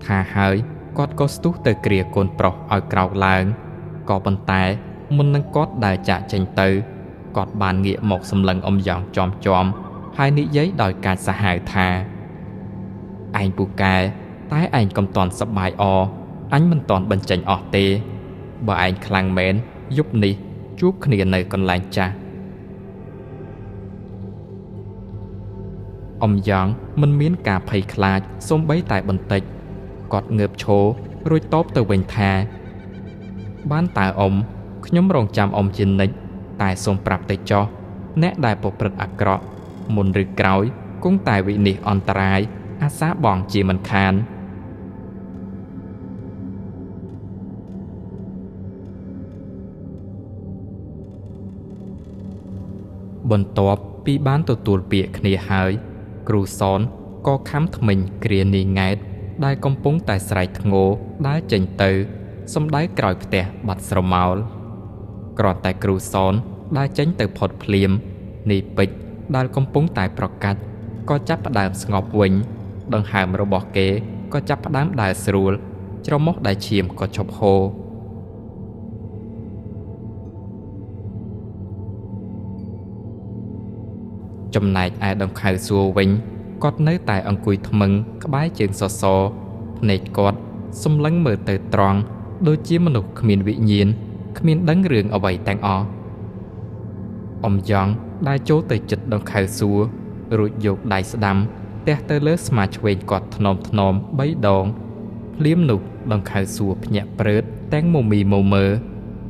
ថាហើយគាត់ក៏ស្ទុះទៅគ្រាកូនប្រុសឲ្យក្រោកឡើងក៏ប៉ុន្តែមុននឹងគាត់ដើរចាកចេញទៅគាត់បានងាកមកសម្លឹងអំយ៉ងចំចំហើយនិយាយដោយកាចសាហាវថាឯងពូកែតែឯងកុំទាន់សប្បាយអអញមិនទាន់បញ្ចេញអស់ទេបើឯងខ្លាំងមែនយប់នេះជួបគ្នានៅកន្លែងចាស់អំយ៉ងមិនមានការភ័យខ្លាចសូម្បីតែបន្តិចគាត់ងើបឈររួចតបទៅវិញថាបានតើអ៊ំខ្ញុំរងចាំអ៊ំជានិច្ចតែសូមប្រាប់ទៅចោះអ្នកដែលប្រព្រឹត្តអាក្រក់មុនឬក្រោយគង់តែវិនិច្ឆ័យអន្តរាយអាសាបងជាមិនខានបន្ទាប់ពីបានទទួលពាក្យគ្នាហើយគ្រូសនក៏ខំថ្មិញគ្រានីង៉ែតដែលកំពុងតែស្រែកធ្ងោដើរចេញទៅសំដៅក្រោយផ្ទះបាត់ស្រមោលគ្រាន់តែគ្រូសនដើរចេញទៅផុតភ្លាមនីពេជ្រដែលកំពុងតែប្រកាច់ក៏ចាប់ផ្ដើមស្ងប់វិញដង្ហើមរបស់គេក៏ចាប់ផ្ដើមដើរស្រួលច្រមុះដែលឈាមក៏ឈប់ហូរចំណែកឯដង្ខៅសួរវិញគាត់នៅតែអង្គុយថ្មឹងក្បែរជើងសសរភ្នែកគាត់សម្លឹងមើលទៅត្រង់ដូចជាមនុស្សគ្មានវិញ្ញាណគ្មានដឹងរឿងអ្វីទាំងអស់អំយ៉ងដែលចូលទៅចិត្តដង្ខៅសួររួចយកដៃស្ដាំទះទៅលើស្មាឆ្វេងគាត់ថ្នមថ្នម3ដងភ្លាមនោះដង្ខៅសួរភ្ញាក់ព្រឺតទាំងមមីមមើ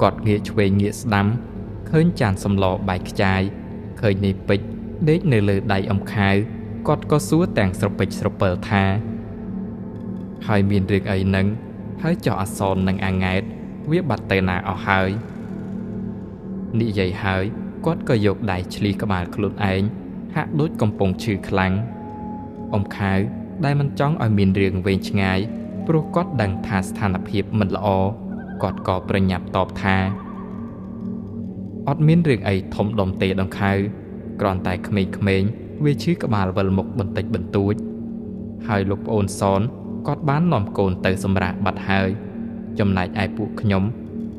គាត់ងាកឆ្វេងងាកស្ដាំឃើញចានសម្លបែកខ្ចាយឃើញនេះពេជ្រដេកនៅលើដៃអំខៅគាត់ក៏សួរទាំងស្រពេចស្រពិលថាហើយមានរឿងអីនឹងហើយចោះអសននិងអាង៉ែតវាបាត់ទៅណាអស់ហើយនិយាយហើយគាត់ក៏យកដៃឆ្លីក្បាលខ្លួនឯងហាក់ដូចកំពុងឈឺខ្លាំងអំខៅដែលមិនចង់ឲ្យមានរឿងវែងឆ្ងាយព្រោះគាត់ដឹងថាស្ថានភាពមិនល្អគាត់ក៏ប្រញាប់តបថាអត់មានរឿងអីធំដុំទេដង្ខៅគ្រាន់តែក្មេងៗវាឈឺក្បាលវិលមុខបន្តិចបន្តួចហើយលោកប្អូនសនគាត់បាននាំកូនទៅសម្រាកបាត់ហើយចំណែកឯពួកខ្ញុំ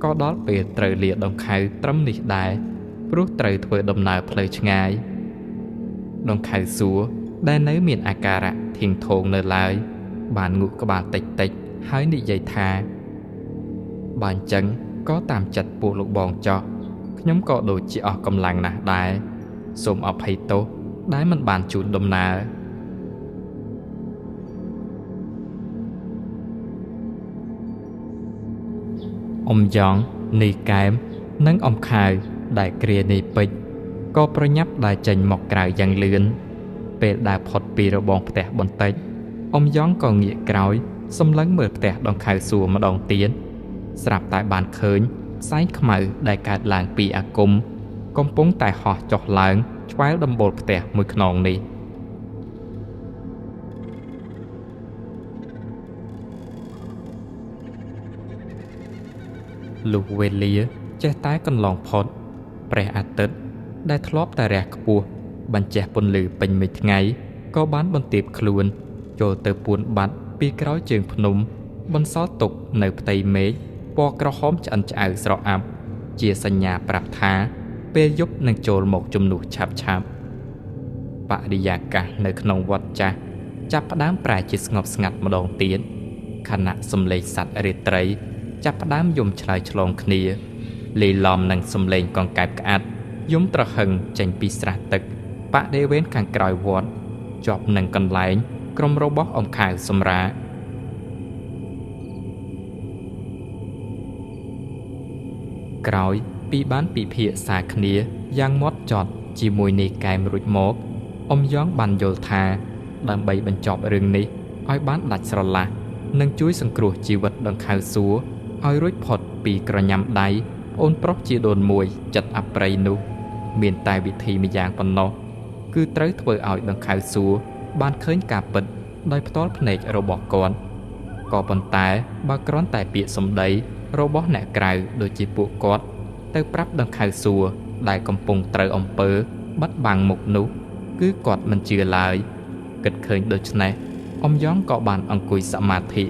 ក៏ដល់ពេលត្រូវលាដង្ខៅត្រឹមនេះដែរព្រោះត្រូវធ្វើដំណើរផ្លូវឆ្ងាយដង្ខៅសួរដែលនៅមានអាការៈធៀងធងនៅឡើយបានងក់ក្បាលតិចតិចហើយនិយាយថាបើអញ្ចឹងក៏តាមចិត្តពួកលោកបងចោះខ្ញុំក៏ដូចជាអស់កម្លាំងណាស់ដែរសូមអភ័យទោសដែលមិនបានជូនដំណើរអំយ៉ងនីកែមនិងអំខៅដែលគ្រានីពេជ្រក៏ប្រញាប់ដើរចេញមកក្រៅយ៉ាងលឿនពេលដើរផុតពីរបងផ្ទះបន្តិចអំយ៉ងក៏ងាកក្រោយសម្លឹងមើលផ្ទះដង្ខៅសួរម្ដងទៀតស្រាប់តែបានឃើញផ្សែងខ្មៅដែលកើតឡើងពីអាគមកំពុងតែហោះចុះឡើងឆ្វែលដំបូលផ្ទះមួយខ្នងនេះលុះវេលាចេះតែកន្លងផុតព្រះអាទិត្យដែលធ្លាប់តែរះខ្ពស់បញ្ចេះពន្លឺពេញមួយថ្ងៃក៏បានបន្ទាបខ្លួនចូលទៅពួនបាត់ពីក្រោយជើងភ្នំបន្សល់ទុកនៅផ្ទៃមេឃពណ៌ក្រហមឆ្អិនឆ្អៅស្រអាប់ជាសញ្ញាប្រាប់ថាពេលយប់នឹងចូលមកជំនួសឆាប់ឆាប់បរិយាកាសនៅក្នុងវត្តចាស់ចាប់ផ្ដើមប្រែជាស្ងប់ស្ងាត់ម្ដងទៀតខណៈសំឡេងសត្វរាត្រីចាប់ផ្ដើមយំឆ្លើយឆ្លងគ្នាលាយឡំនឹងសំឡេងកង្កែបក្អាត់យំត្រហឹងចេញពីស្រះទឹកបរិវេណខាងក្រោយវត្តជាប់នឹងកន្លែងក្រុមរបស់អំខៅសម្រាកក្រោយពីបានពិភាក្សាគ្នាយ៉ាងម៉ត់ចត់ជាមួយនាយកែមរួចមកអំយ៉ងបានយល់ថាដើម្បីបញ្ចប់រឿងនេះឲ្យបានដាច់ស្រឡះនិងជួយសង្គ្រោះជីវិតដង្ខៅសួរឲ្យរួចផុតពីក្រញាំដៃប្អូនប្រុសជាដូនមួយចិត្តអប្រិយនោះមានតែវិធីម្យ៉ាងប៉ុណ្ណោះគឺត្រូវធ្វើឲ្យដង្ខៅសួរបានឃើញការពិតដោយផ្ទាល់ភ្នែករបស់គាត់ក៏ប៉ុន្តែបើគ្រាន់តែពាក្យសម្ដីរបស់អ្នកក្រៅដូចជាពួកគាត់ទៅប្រាប់ដង្ខៅសួរដែលកំពុងត្រូវអំពើបិទបាំងមុខនោះគឺគាត់មិនជឿឡើយគិតឃើញដូច្នេះអំយ៉ងក៏បានអង្គុយសមាធិ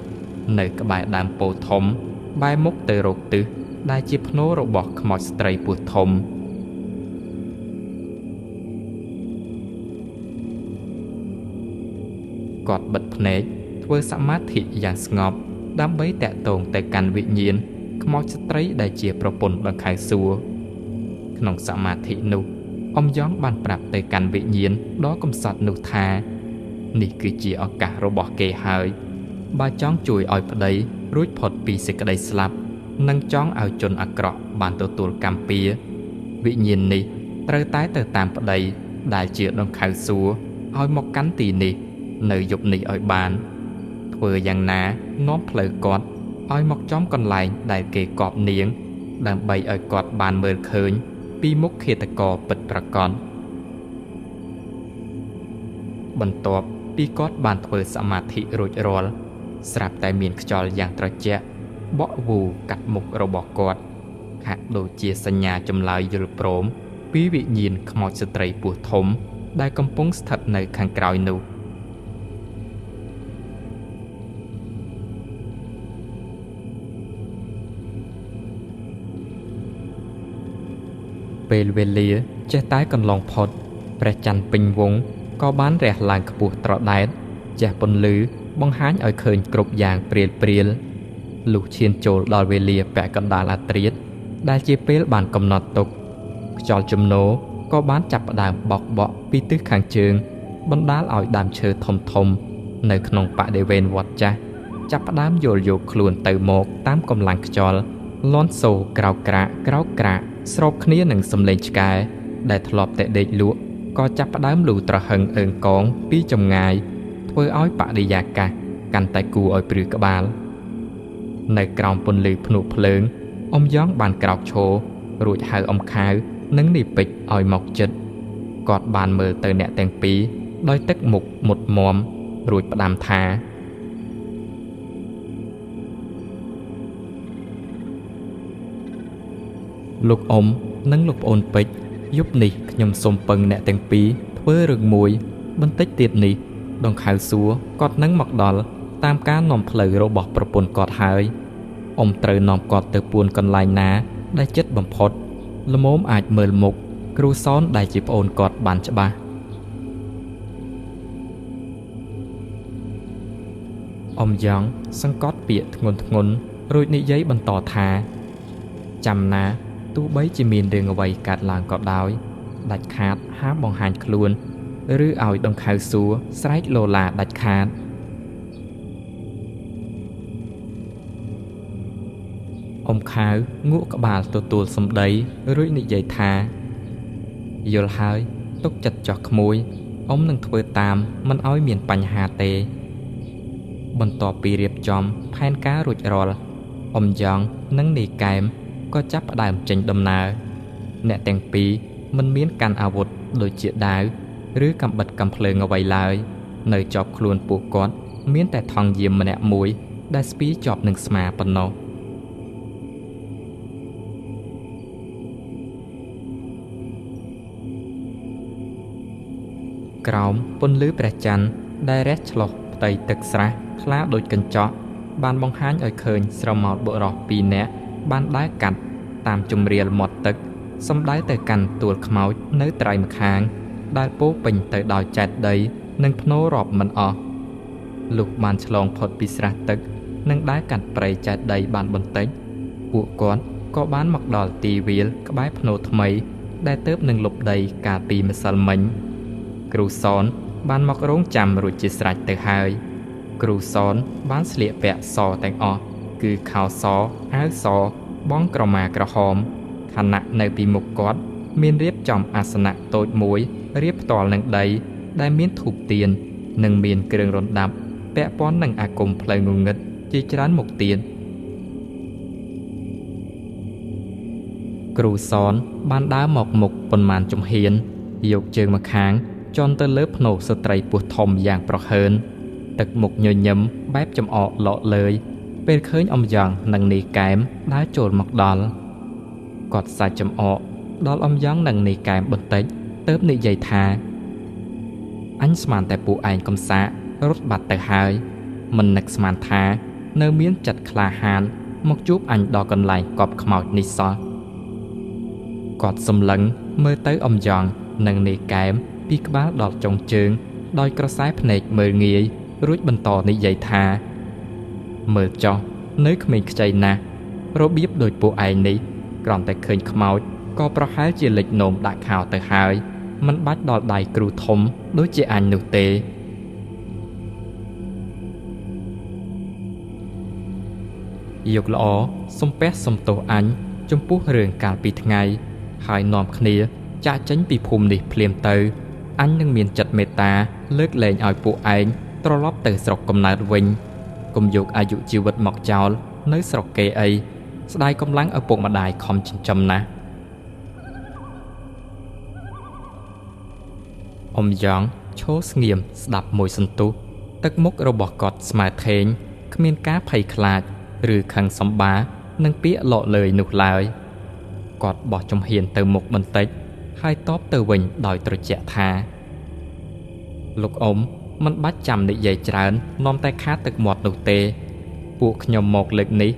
នៅក្បែរដើមពោធិ៍ធំបែរមុខទៅរកទិសដែលជាផ្នូររបស់ខ្មោចស្ត្រីពោះធំគាត់បិទភ្នែកធ្វើសមាធិយ៉ាងស្ងប់ដើម្បីតាក់ទងទៅកាន់វិញ្ញាណខ្មោចស្ត្រីដែលជាប្រពន្ធដង្ខៅសួរក្នុងសមាធិនោះអំយ៉ងបានប្រាប់ទៅកាន់វិញ្ញាណដ៏កំសត់នោះថានេះគឺជាឱកាសរបស់គេហើយបើចង់ជួយឲ្យប្តីរួចផុតពីសេចក្តីស្លាប់និងចង់ឲ្យជនអាក្រក់បានទទួលកម្មពៀវិញ្ញាណនេះត្រូវតែទៅតាមប្តីដែលជាដង្ខៅសួរឲ្យមកកាន់ទីនេះនៅយប់នេះឲ្យបានធ្វើយ៉ាងណានាំផ្លូវគាត់ឲ្យមកចំកន្លែងដែលគេកប់នាងដើម្បីឲ្យគាត់បានមើលឃើញពីមុខឃាតករពិតប្រាកដបន្ទាប់ពីគាត់បានធ្វើសមាធិរួចរាល់ស្រាប់តែមានខ្យល់យ៉ាងត្រជាក់បក់វូកាត់មុខរបស់គាត់ហាក់ដូចជាសញ្ញាចម្លើយយល់ព្រមពីវិញ្ញាណខ្មោចស្ត្រីពោះធំដែលកំពុងស្ថិតនៅខាងក្រោយនោះពេលវេលាចេះតែកន្លងផុតព្រះច័ន្ទពេញវង់ក៏បានរះឡើងខ្ពស់ត្រដែតចេះពន្លឺបង្ហាញឲ្យឃើញគ្រប់យ៉ាងព្រាលព្រាលលុះឈានចូលដល់វេលាពាក់កណ្ដាលអាត្រៀតដែលជាពេលបានកំណត់ទុកខ្យល់ជំនោរក៏បានចាប់ផ្ដើមបោកបក់ពីទិសខាងជើងបណ្ដាលឲ្យដើមឈើធំធំនៅក្នុងបរិវេណវត្តចាស់ចាប់ផ្ដើមយោលយកខ្លួនទៅមកតាមកម្លាំងខ្យល់លាន់សូក្រោកក្រាកក្រោកក្រាកស្របគ្នានឹងសំឡេងឆ្កែដែលធ្លាប់តែដេកលក់ក៏ចាប់ផ្ដើមលូត្រហឹងអើងកងពីចម្ងាយធ្វើឲ្យបរិយាកាសកាន់តែគួរឲ្យព្រឺក្បាលនៅក្រោមពន្លឺភ្នក់ភ្លើងអំយ៉ងបានក្រោកឈររួចហៅអំខាវនិងនីពេជ្រឲ្យមកចិត្តគាត់បានមើលទៅអ្នកទាំងពីរដោយទឹកមុខមុតមមរួចផ្ដាំថាលោកអ៊ំនិងលោកប្អូនពេជ្រយប់នេះខ្ញុំសូមពឹងអ្នកទាំងពីរធ្វើរឿងមួយបន្តិចទៀតនេះដង្ខៅសួរគាត់នឹងមកដល់តាមការនាំផ្លូវរបស់ប្រពន្ធគាត់ហើយអ៊ំត្រូវនាំគាត់ទៅពួនកន្លែងណាដែលចិត្តបំផុតល្មមអាចមើលមុខគ្រូសនដែលជាប្អូនគាត់បានច្បាស់អ៊ំយ៉ងសង្កត់ពាក្យធ្ងន់ធ្ងររួចនិយាយបន្តថាចាំណាទោះបីជាមានរឿងអ្វីកើតឡើងក៏ដោយដាច់ខាតហាមបង្ហាញខ្លួនឬឲ្យដង្ខៅសួរស្រែកលោឡាដាច់ខាតអ៊ំខាវងក់ក្បាលទទួលសម្ដីរួចនិយាយថាយល់ហើយទុកចិត្តចោះក្មួយអ៊ំនឹងធ្វើតាមមិនឲ្យមានបញ្ហាទេបន្ទាប់ពីរៀបចំផែនការរួចរាល់អ៊ំយ៉ងនិងនីកែមក៏ចាប់ផ្ដើមចេញដំណើរអ្នកទាំងពីរមិនមានកាន់អាវុធដូចជាដាវឬកាំបិតកាំភ្លើងអ្វីឡើយនៅជាប់ខ្លួនពួកគាត់មានតែថង់យាមម្នាក់មួយដែលស្ពាយជាប់នឹងស្មាប៉ុណ្ណោះក្រោមពន្លឺព្រះច័ន្ទដែលរះឆ្លុះផ្ទៃទឹកស្រះថ្លាដូចកញ្ចក់បានបង្ហាញឲ្យឃើញស្រមោលបុរសពីរនាក់បានដើរកាត់តាមជម្រាលមាត់ទឹកសំដៅទៅកាន់ទួលខ្មោចនៅត្រៃម្ខាងដែលពោពេញទៅដោយចេតិយនិងភ្នោរាប់មិនអស់លុះបានឆ្លងផុតពីស្រះទឹកនិងដើរកាត់ព្រៃចេតិយបានបន្តិចពួកគាត់ក៏បានមកដល់ទីវាលក្បែរភ្នោថ្មីដែលទើបនឹងលុបដីកាលពីម្សិលមិញគ្រូសនបានមករងចាំរួចជាស្រេចទៅហើយគ្រូសនបានស្លៀកពាក់សទាំងអស់គឺខោសអាវសបងក្រមាក្រហមខណៈនៅពីមុខគាត់មានរៀបចំអាសនៈតូចមួយរៀបផ្ទាល់នឹងដីដែលមានធូបទៀននិងមានគ្រឿងរណ្ដាប់ពាក់ព័ន្ធនឹងអាគមផ្លូវងងឹតជាច្រើនមុខទៀតគ្រូសនបានដើរមកមុខប៉ុន្មានជំហានយកជើងម្ខាងជន់ទៅលើភ្នោស្ត្រីពោះធំយ៉ាងប្រហើនទឹកមុខញញឹមបែបចំអកលក់លើយពេលឃើញអំយ៉ងនិងនីកែមដើរចូលមកដល់គាត់សាច់ចំអកដល់អំយ៉ងនិងនីកែមបន្តិចទើបនិយាយថាអញស្មានតែពួកឯងកំសាករត់បាត់ទៅហើយមិននឹកស្មានថា នៅមានចិត្តក្លាហានមកជួបអញដល់កន្លែងកប់ខ្មោចនេះសោះគាត់សម្លឹងមើលទៅអំយ៉ងនិងនាយកែមពីក្បាលដល់ចុងជើងដោយក្រសែភ្នែកមើលងាយរួចបន្តនិយាយថាមើលចុះនៅក្មេងខ្ចីណាស់របៀបដូចពួកឯងនេះគ្រាន់តែឃើញខ្មោចក៏ប្រហែលជាលិចនោមដាក់ខោទៅហើយមិនបាច់ដល់ដៃគ្រូធំដូចជាអញនោះទេយកល្អសំពះសំទោសអញចំពោះរឿងកាលពីថ្ងៃហើយនាំគ្នាចាកចេញពីភូមិនេះភ្លាមទៅអញនឹងមានចិត្តមេត្តាលើកលែងឲ្យពួកឯងត្រឡប់ទៅស្រុកកំណើតវិញកុំយកអាយុជីវិតមកចោលនៅស្រុកគេអីស្ដាយកម្លាំងឪពុកម្ដាយខំចិញ្ចឹមណាស់អំយ៉ងឈរស្ងៀមស្ដាប់មួយសន្ទុះទឹកមុខរបស់គាត់ស្មើថេងគ្មានការភ័យខ្លាចឬខឹងសម្បានឹងពាក្យលក់លើយនោះឡើយគាត់បោះជំហានទៅមុខបន្តិចហើយតបទៅវិញដោយត្រជាក់ថាលោកអ៊ំមិនបាច់ចាំនិយាយច្រើននាំតែខាតទឹកមាត់នោះទេពួកខ្ញុំមកលើកនេះ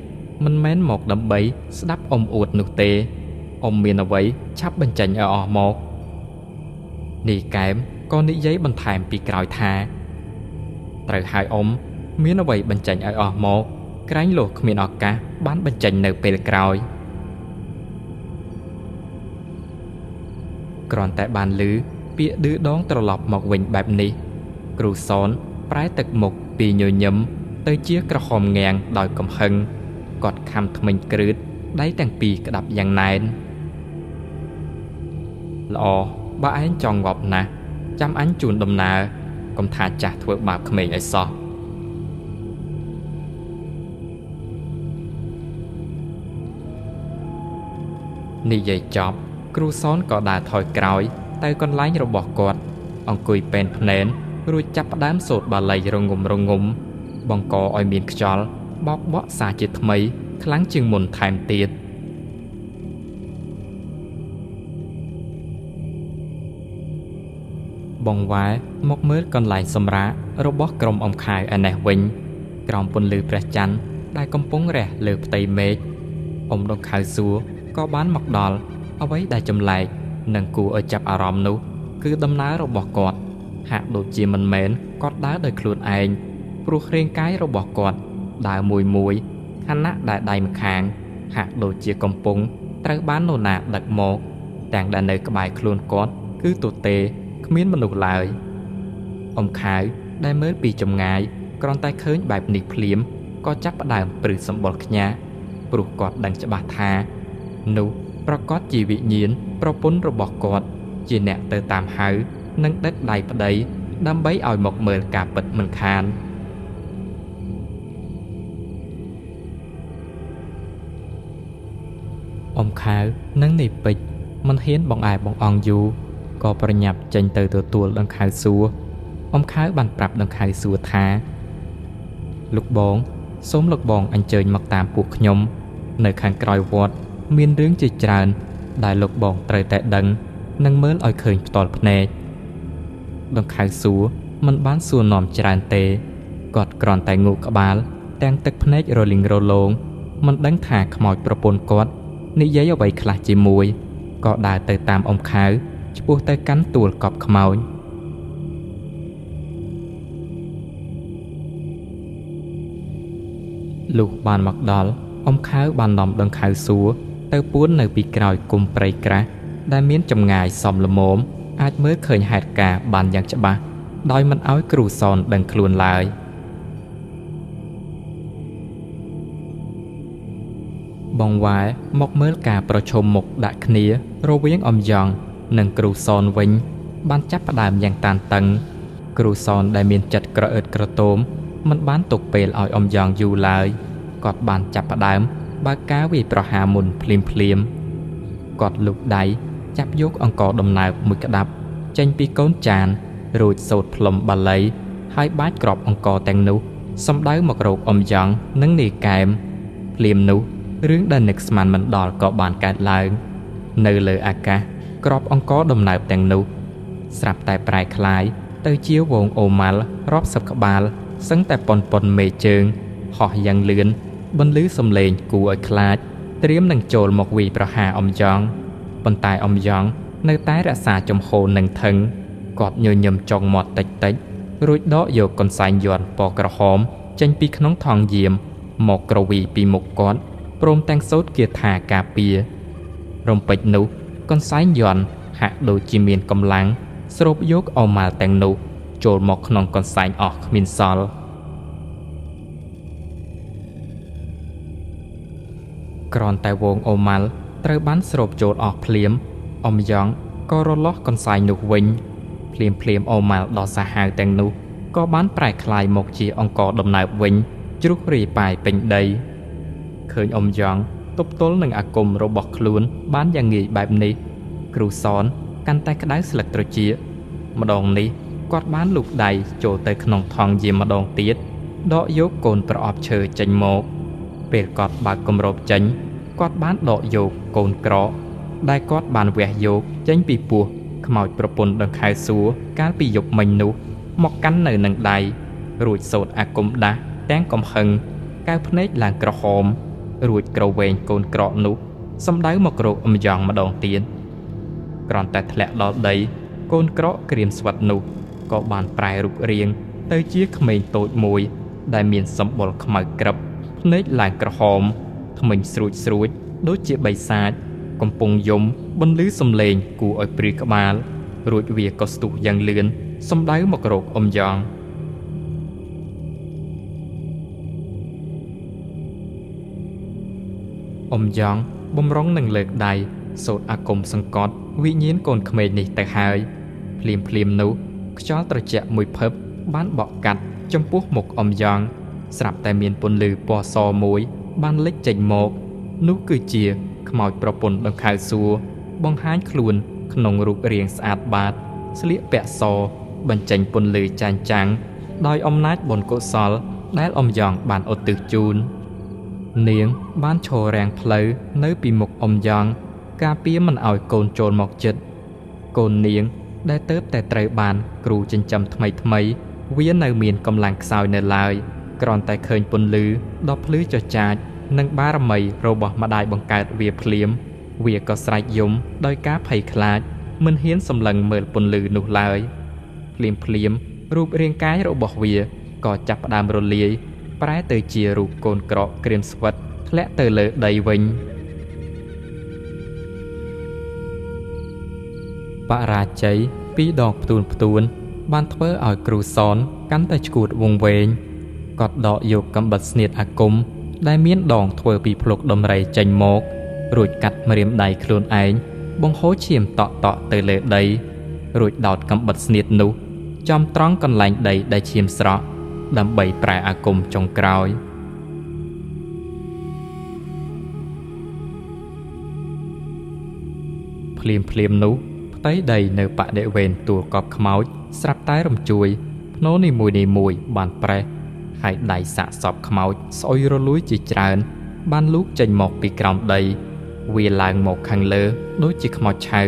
មិនមែនមកដើម្បីស្ដាប់អ៊ំអួតនោះទេអ៊ំមានអ្វីឆាប់បញ្ចេញឲ្យអស់មកនេះកែមក៏និយាយបន្ថែមពីក្រោយថាត្រូវហើយអ៊ំមានអ្វីបញ្ចេញឲ្យអស់មកក្រែងលោះគ្មានឱកាសបានបញ្ចេញនៅពេលក្រោយគ្រាន់តែបានឮពាក្យឌឺដងត្រឡប់មកវិញបែបនេះគ្រូសនប្រែទឹកមុខពីញញឹមទៅជាក្រហមងាំងដោយកំហឹងគាត់ខំថ្មិញគ្រឺតដៃទាំងពីរក្តាប់យ៉ាងណែនល្អបើឯងចង់ងាប់ណាស់ចាំអញជូនដំណើរកុំថាចាស់ធ្វើបាបក្មេងឲ្យសោះនិយាយចប់គ្រូសនក៏ដើរថយក្រោយទៅកន្លែងរបស់គាត់អង្គុយពេនភ្នែនរួចចាប់ផ្ដើមសូត្របាលីរងំរងំបង្កឲ្យមានខ្យល់បោកបក់សារជាថ្មីខ្លាំងជាងមុនថែមទៀតបងវ៉ែមកមើលកន្លែងសម្រាករបស់ក្រុមអំខាវឯនេះវិញក្រោមពន្លឺព្រះច័ន្ទដែលកំពុងរះលើផ្ទៃមេឃអ៊ំដង្ខៅសួរក៏បានមកដល់អ្វីដែលចម្លែកនិងគួរឲ្យចាប់អារម្មណ៍នោះគឺដំណើររបស់គាត់ហាក់ដូចជាមិនមែនគាត់ដើរដោយខ្លួនឯងព្រោះរាងកាយរបស់គាត់ដើរមួយមួយខណៈដែលដៃម្ខាងហាក់ដូចជាកំពុងត្រូវបាននរណាដឹកមកទាំងដែលនៅក្បែរខ្លួនគាត់គឺទទេគ្មានមនុស្សឡើយអំខាវដែលមើលពីចម្ងាយគ្រាន់តែឃើញបែបនេះភ្លាមក៏ចាប់ផ្ដើមព្រឺសម្បុរខ្ញាល់ព្រោះគាត់ដឹងច្បាស់ថានោះប្រកាសជាវិញ្ញាណប្រពន្ធរបស់គាត់ជាអ្នកទៅតាមហៅនិងដឹកដៃប្តីដើម្បីឲ្យមកមើលការពិតមិនខានអំខាវនិងនាយពេជ្រមិនហ៊ានបង្អែបង្អង់យូរក៏ប្រញាប់ចេញទៅទទួលដង្ខៅសួរអំខាវបានប្រាប់ដង្ខៅសួរថាលោកបងសូមលោកបងអញ្ជើញមកតាមពួកខ្ញុំនៅខាងក្រោយវត្តមានរឿងជាច្រើនដែលលោកបងត្រូវតែដឹងនិងមើលឲ្យឃើញផ្ទាល់ភ្នែកដង្ខៅសួរមិនបានសួរនាំច្រើនទេគាត់គ្រាន់តែងក់ក្បាលទាំងទឹកភ្នែករលីងរលោងមិនដឹងថាខ្មោចប្រពន្ធគាត់និយាយអ្វីខ្លះជាមួយក៏ដើរទៅតាមអំខាវឆ្ពោះទៅកាន់ទួលកប់ខ្មោចលុះបានមកដល់អំខាវបាននាំដង្ខៅសួរទៅពួននៅពីក្រោយគុំព្រៃក្រាស់ដែលមានចម្ងាយសមល្មមអាចមើលឃើញហេតុការណ៍បានយ៉ាងច្បាស់ដោយមិនឲ្យគ្រូសនដឹងខ្លួនឡើយបងវ៉ែមកមើលការប្រឈមមុខដាក់គ្នារវាងអំយ៉ងនិងគ្រូសនវិញបានចាប់ផ្ដើមយ៉ាងតានតឹងគ្រូសនដែលមានចិត្តក្រអឺតក្រទមមិនបានទុកពេលឲ្យអំយ៉ងយូរឡើយគាត់បានចាប់ផ្ដើមបើកការវាយប្រហារមុនភ្លាមភ្លាមគាត់លូកដៃចាប់យកអង្ករដំណើបមួយក្តាប់ចេញពីកូនចានរួចសូត្រផ្លុំបាលីហើយបាចក្របអង្ករទាំងនោះសំដៅមករកអំយ៉ងនិងនាយកែមភ្លាមនោះរឿងដែលនឹកស្មានមិនដល់ក៏បានកើតឡើងនៅលើអាកាសក្របអង្ករដំណើបទាំងនោះស្រាប់តែប្រែក្លាយទៅជាវងអូម៉ាល់រាប់សិបក្បាលសឹងតែប៉ុនប៉ុនមេជើង ហោះយ៉ាងលឿនបន្លឺសំឡេងគួរឲ្យខ្លាចត្រៀមនឹងចូលមកវាយប្រហារអំយ៉ងប៉ុន្តែអំយ៉ងនៅតែរក្សាជំហរនឹងថឹងគាត់ញញឹមចុងមាត់តិចតិចរួចដកយកកន្សែងយន្តពណ៌ក្រហមចេញពីក្នុងថង់យាមមកក្រវីពីមុខគាត់ព្រមទាំងសូត្រគាថាការពាររំពេចនោះកន្សែងយន្តហាក់ដូចជាមានកម្លាំងស្រូបយកអម៉ាល់ទាំងនោះចូលមកក្នុងកន្សែងអស់គ្មានសល់គ្រាន់តែវងអូម៉ាល់ត្រូវបានស្រូបចូលអស់ភ្លាមអំយ៉ងក៏រលាស់កន្សែងនោះវិញភ្លាមភ្លាមអូម៉ាល់ដ៏សាហាវទាំងនោះក៏បានប្រែក្លាយមកជាអង្គដំណើបវិញជ្រុះរាយប៉ាយពេញដីឃើញអំយ៉ងទប់ទល់នឹងអាគមរបស់ខ្លួនបានយ៉ាងងាយបែបនេះគ្រូសនកាន់តែក្តៅស្លឹកត្រចៀកម្ដងនេះគាត់បានលូកដៃចូលទៅក្នុងថង់យាមម្ដងទៀតដកយកកូនប្រអប់ឈើចេញមកពេលគាត់បើកគម្របចេញគាត់បានដកយកកូនក្រកដែលគាត់បានវះយកចេញពីពោះខ្មោចប្រពន្ធដង្ខៅសួរកាលពីយប់មិញនោះមកកាន់នៅនឹងដៃរួចសូត្រអាគមដាស់ទាំងកំហឹងកៅភ្នែកឡើងក្រហមរួចក្រវែងកូនក្រកនោះសំដៅមករកអំយ៉ងម្ដងទៀតគ្រាន់តែធ្លាក់ដល់ដីកូនក្រកក្រៀមស្វិតនោះក៏បានប្រែរូបរាងទៅជាក្មេងតូចមួយដែលមានសម្បុរខ្មៅក្រឹបភ្នែកឡើងក្រហមធ្មេញស្រួចស្រួចដូចជាបិសាចកំពុងយំបន្លឺសំឡេងគួរឲ្យព្រឺក្បាលរួចវាក៏ស្ទុះយ៉ាងលឿនសំដៅមករកអំយ៉ងអំយ៉ងបំរុងនឹងលើកដៃសូត្រអាគមសង្កត់វិញ្ញាណកូនក្មេងនេះទៅហើយភ្លាមភ្លាមនោះខ្យល់ត្រជាក់មួយភឹបបានបក់កាត់ចំពោះមុខអំយ៉ងស្រាប់តែមានពន្លឺពណ៌សមួយបានលេចចេញមកនោះគឺជាខ្មោចប្រពន្ធដង្ខៅសួរបង្ហាញខ្លួនក្នុងរូបរាងស្អាតបាតស្លៀកពាក់សបញ្ចេញពន្លឺចែងចាំងដោយអំណាចបុណ្យកុសលដែលអំយ៉ងបានឧទ្ទិសជូននាងបានឈររាំងផ្លូវនៅពីមុខអំយ៉ងការពារមិនឲ្យកូនចូលមកចិត្តកូននាងដែលទៅតែត្រូវបានគ្រូចិញ្ចឹមថ្មីថ្មីវានៅមានកម្លាំងខ្សោយនៅឡើយគ្រាន់តែឃើញពន្លឺដ៏ភ្លឺចចាចនិងបារមីរបស់ម្ដាយបង្កើតវាភ្លាមវាក៏ស្រែកយំដោយការភ័យខ្លាចមិនហ៊ានសម្លឹងមើលពន្លឺនោះឡើយភ្លាមភ្លាមរូបរាងកាយរបស់វាក៏ចាប់ផ្ដើមរលាយប្រែទៅជារូបកូនក្រកក្រៀមស្វិតធ្លាក់ទៅលើដីវិញបរាជ័យពីរដងផ្ទួនផ្ទួនបានធ្វើឲ្យគ្រូសនកាន់តែឆ្កួតវង្វេងគាត់ដកយកកំបិតស្នៀតអាគមដែលមានដងធ្វើពីភ្លុកដំរីចេញមករួចកាត់ម្រាមដៃខ្លួនឯងបង្ហូរឈាមតក់តក់ទៅលើដីរួចដោតកំបិតស្នៀតនោះចំត្រង់កន្លែងដីដែលឈាមស្រក់ដើម្បីប្រែអាគមចុងក្រោយភ្លាមភ្លាមនោះផ្ទៃដីនៅបដិវេណទួលកប់ខ្មោចស្រាប់តែរំជួយភ្នោនីមួយនីមួយបានប្រេះហើយដៃសាកសពខ្មោចស្អុយរលួយជាច្រើនបានលូកចេញមកពីក្រោមដីវាឡើងមកខាងលើដូចជាខ្មោចឆៅ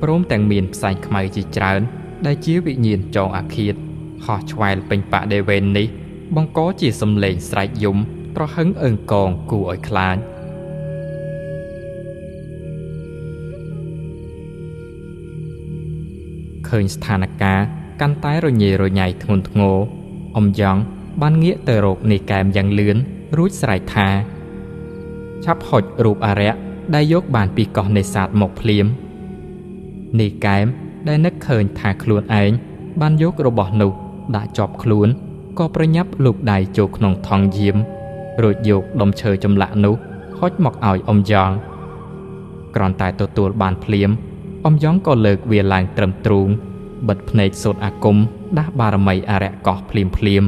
ព្រមទាំងមានផ្សែងខ្មៅជាច្រើនដែលជាវិញ្ញាណចងអាឃាតហោះឆ្វែលពេញបដិវេណនេះបង្កជាសំឡេងស្រែកយំត្រហឹងអឹងកងគួរឲ្យខ្លាចឃើញស្ថានភាពកាន់តែរញ៉េរញ៉ៃធ្ងន់ធ្ងរអំយ៉ងបានងាកទៅរកនាយកែមយ៉ាងលឿនរួចស្រែកថាឆាប់ហុចរូបអារក្សដែលយកបានពីកោះនេសាទមកភ្លាមនាយកែមដែលនឹកឃើញថាខ្លួនឯងបានយករបស់នោះដាក់ជាប់ខ្លួនក៏ប្រញាប់លូកដៃចូលក្នុងថង់យាមរួចយកដុំឈើចម្លាក់នោះហុចមកឲ្យអំយ៉ងគ្រាន់តែទទួលបានភ្លាមអំយ៉ងក៏លើកវាឡើងត្រឹមទ្រូងបិទភ្នែកសូត្រអាគមដាស់បារមីអារក្សកោះភ្លាមភ្លាម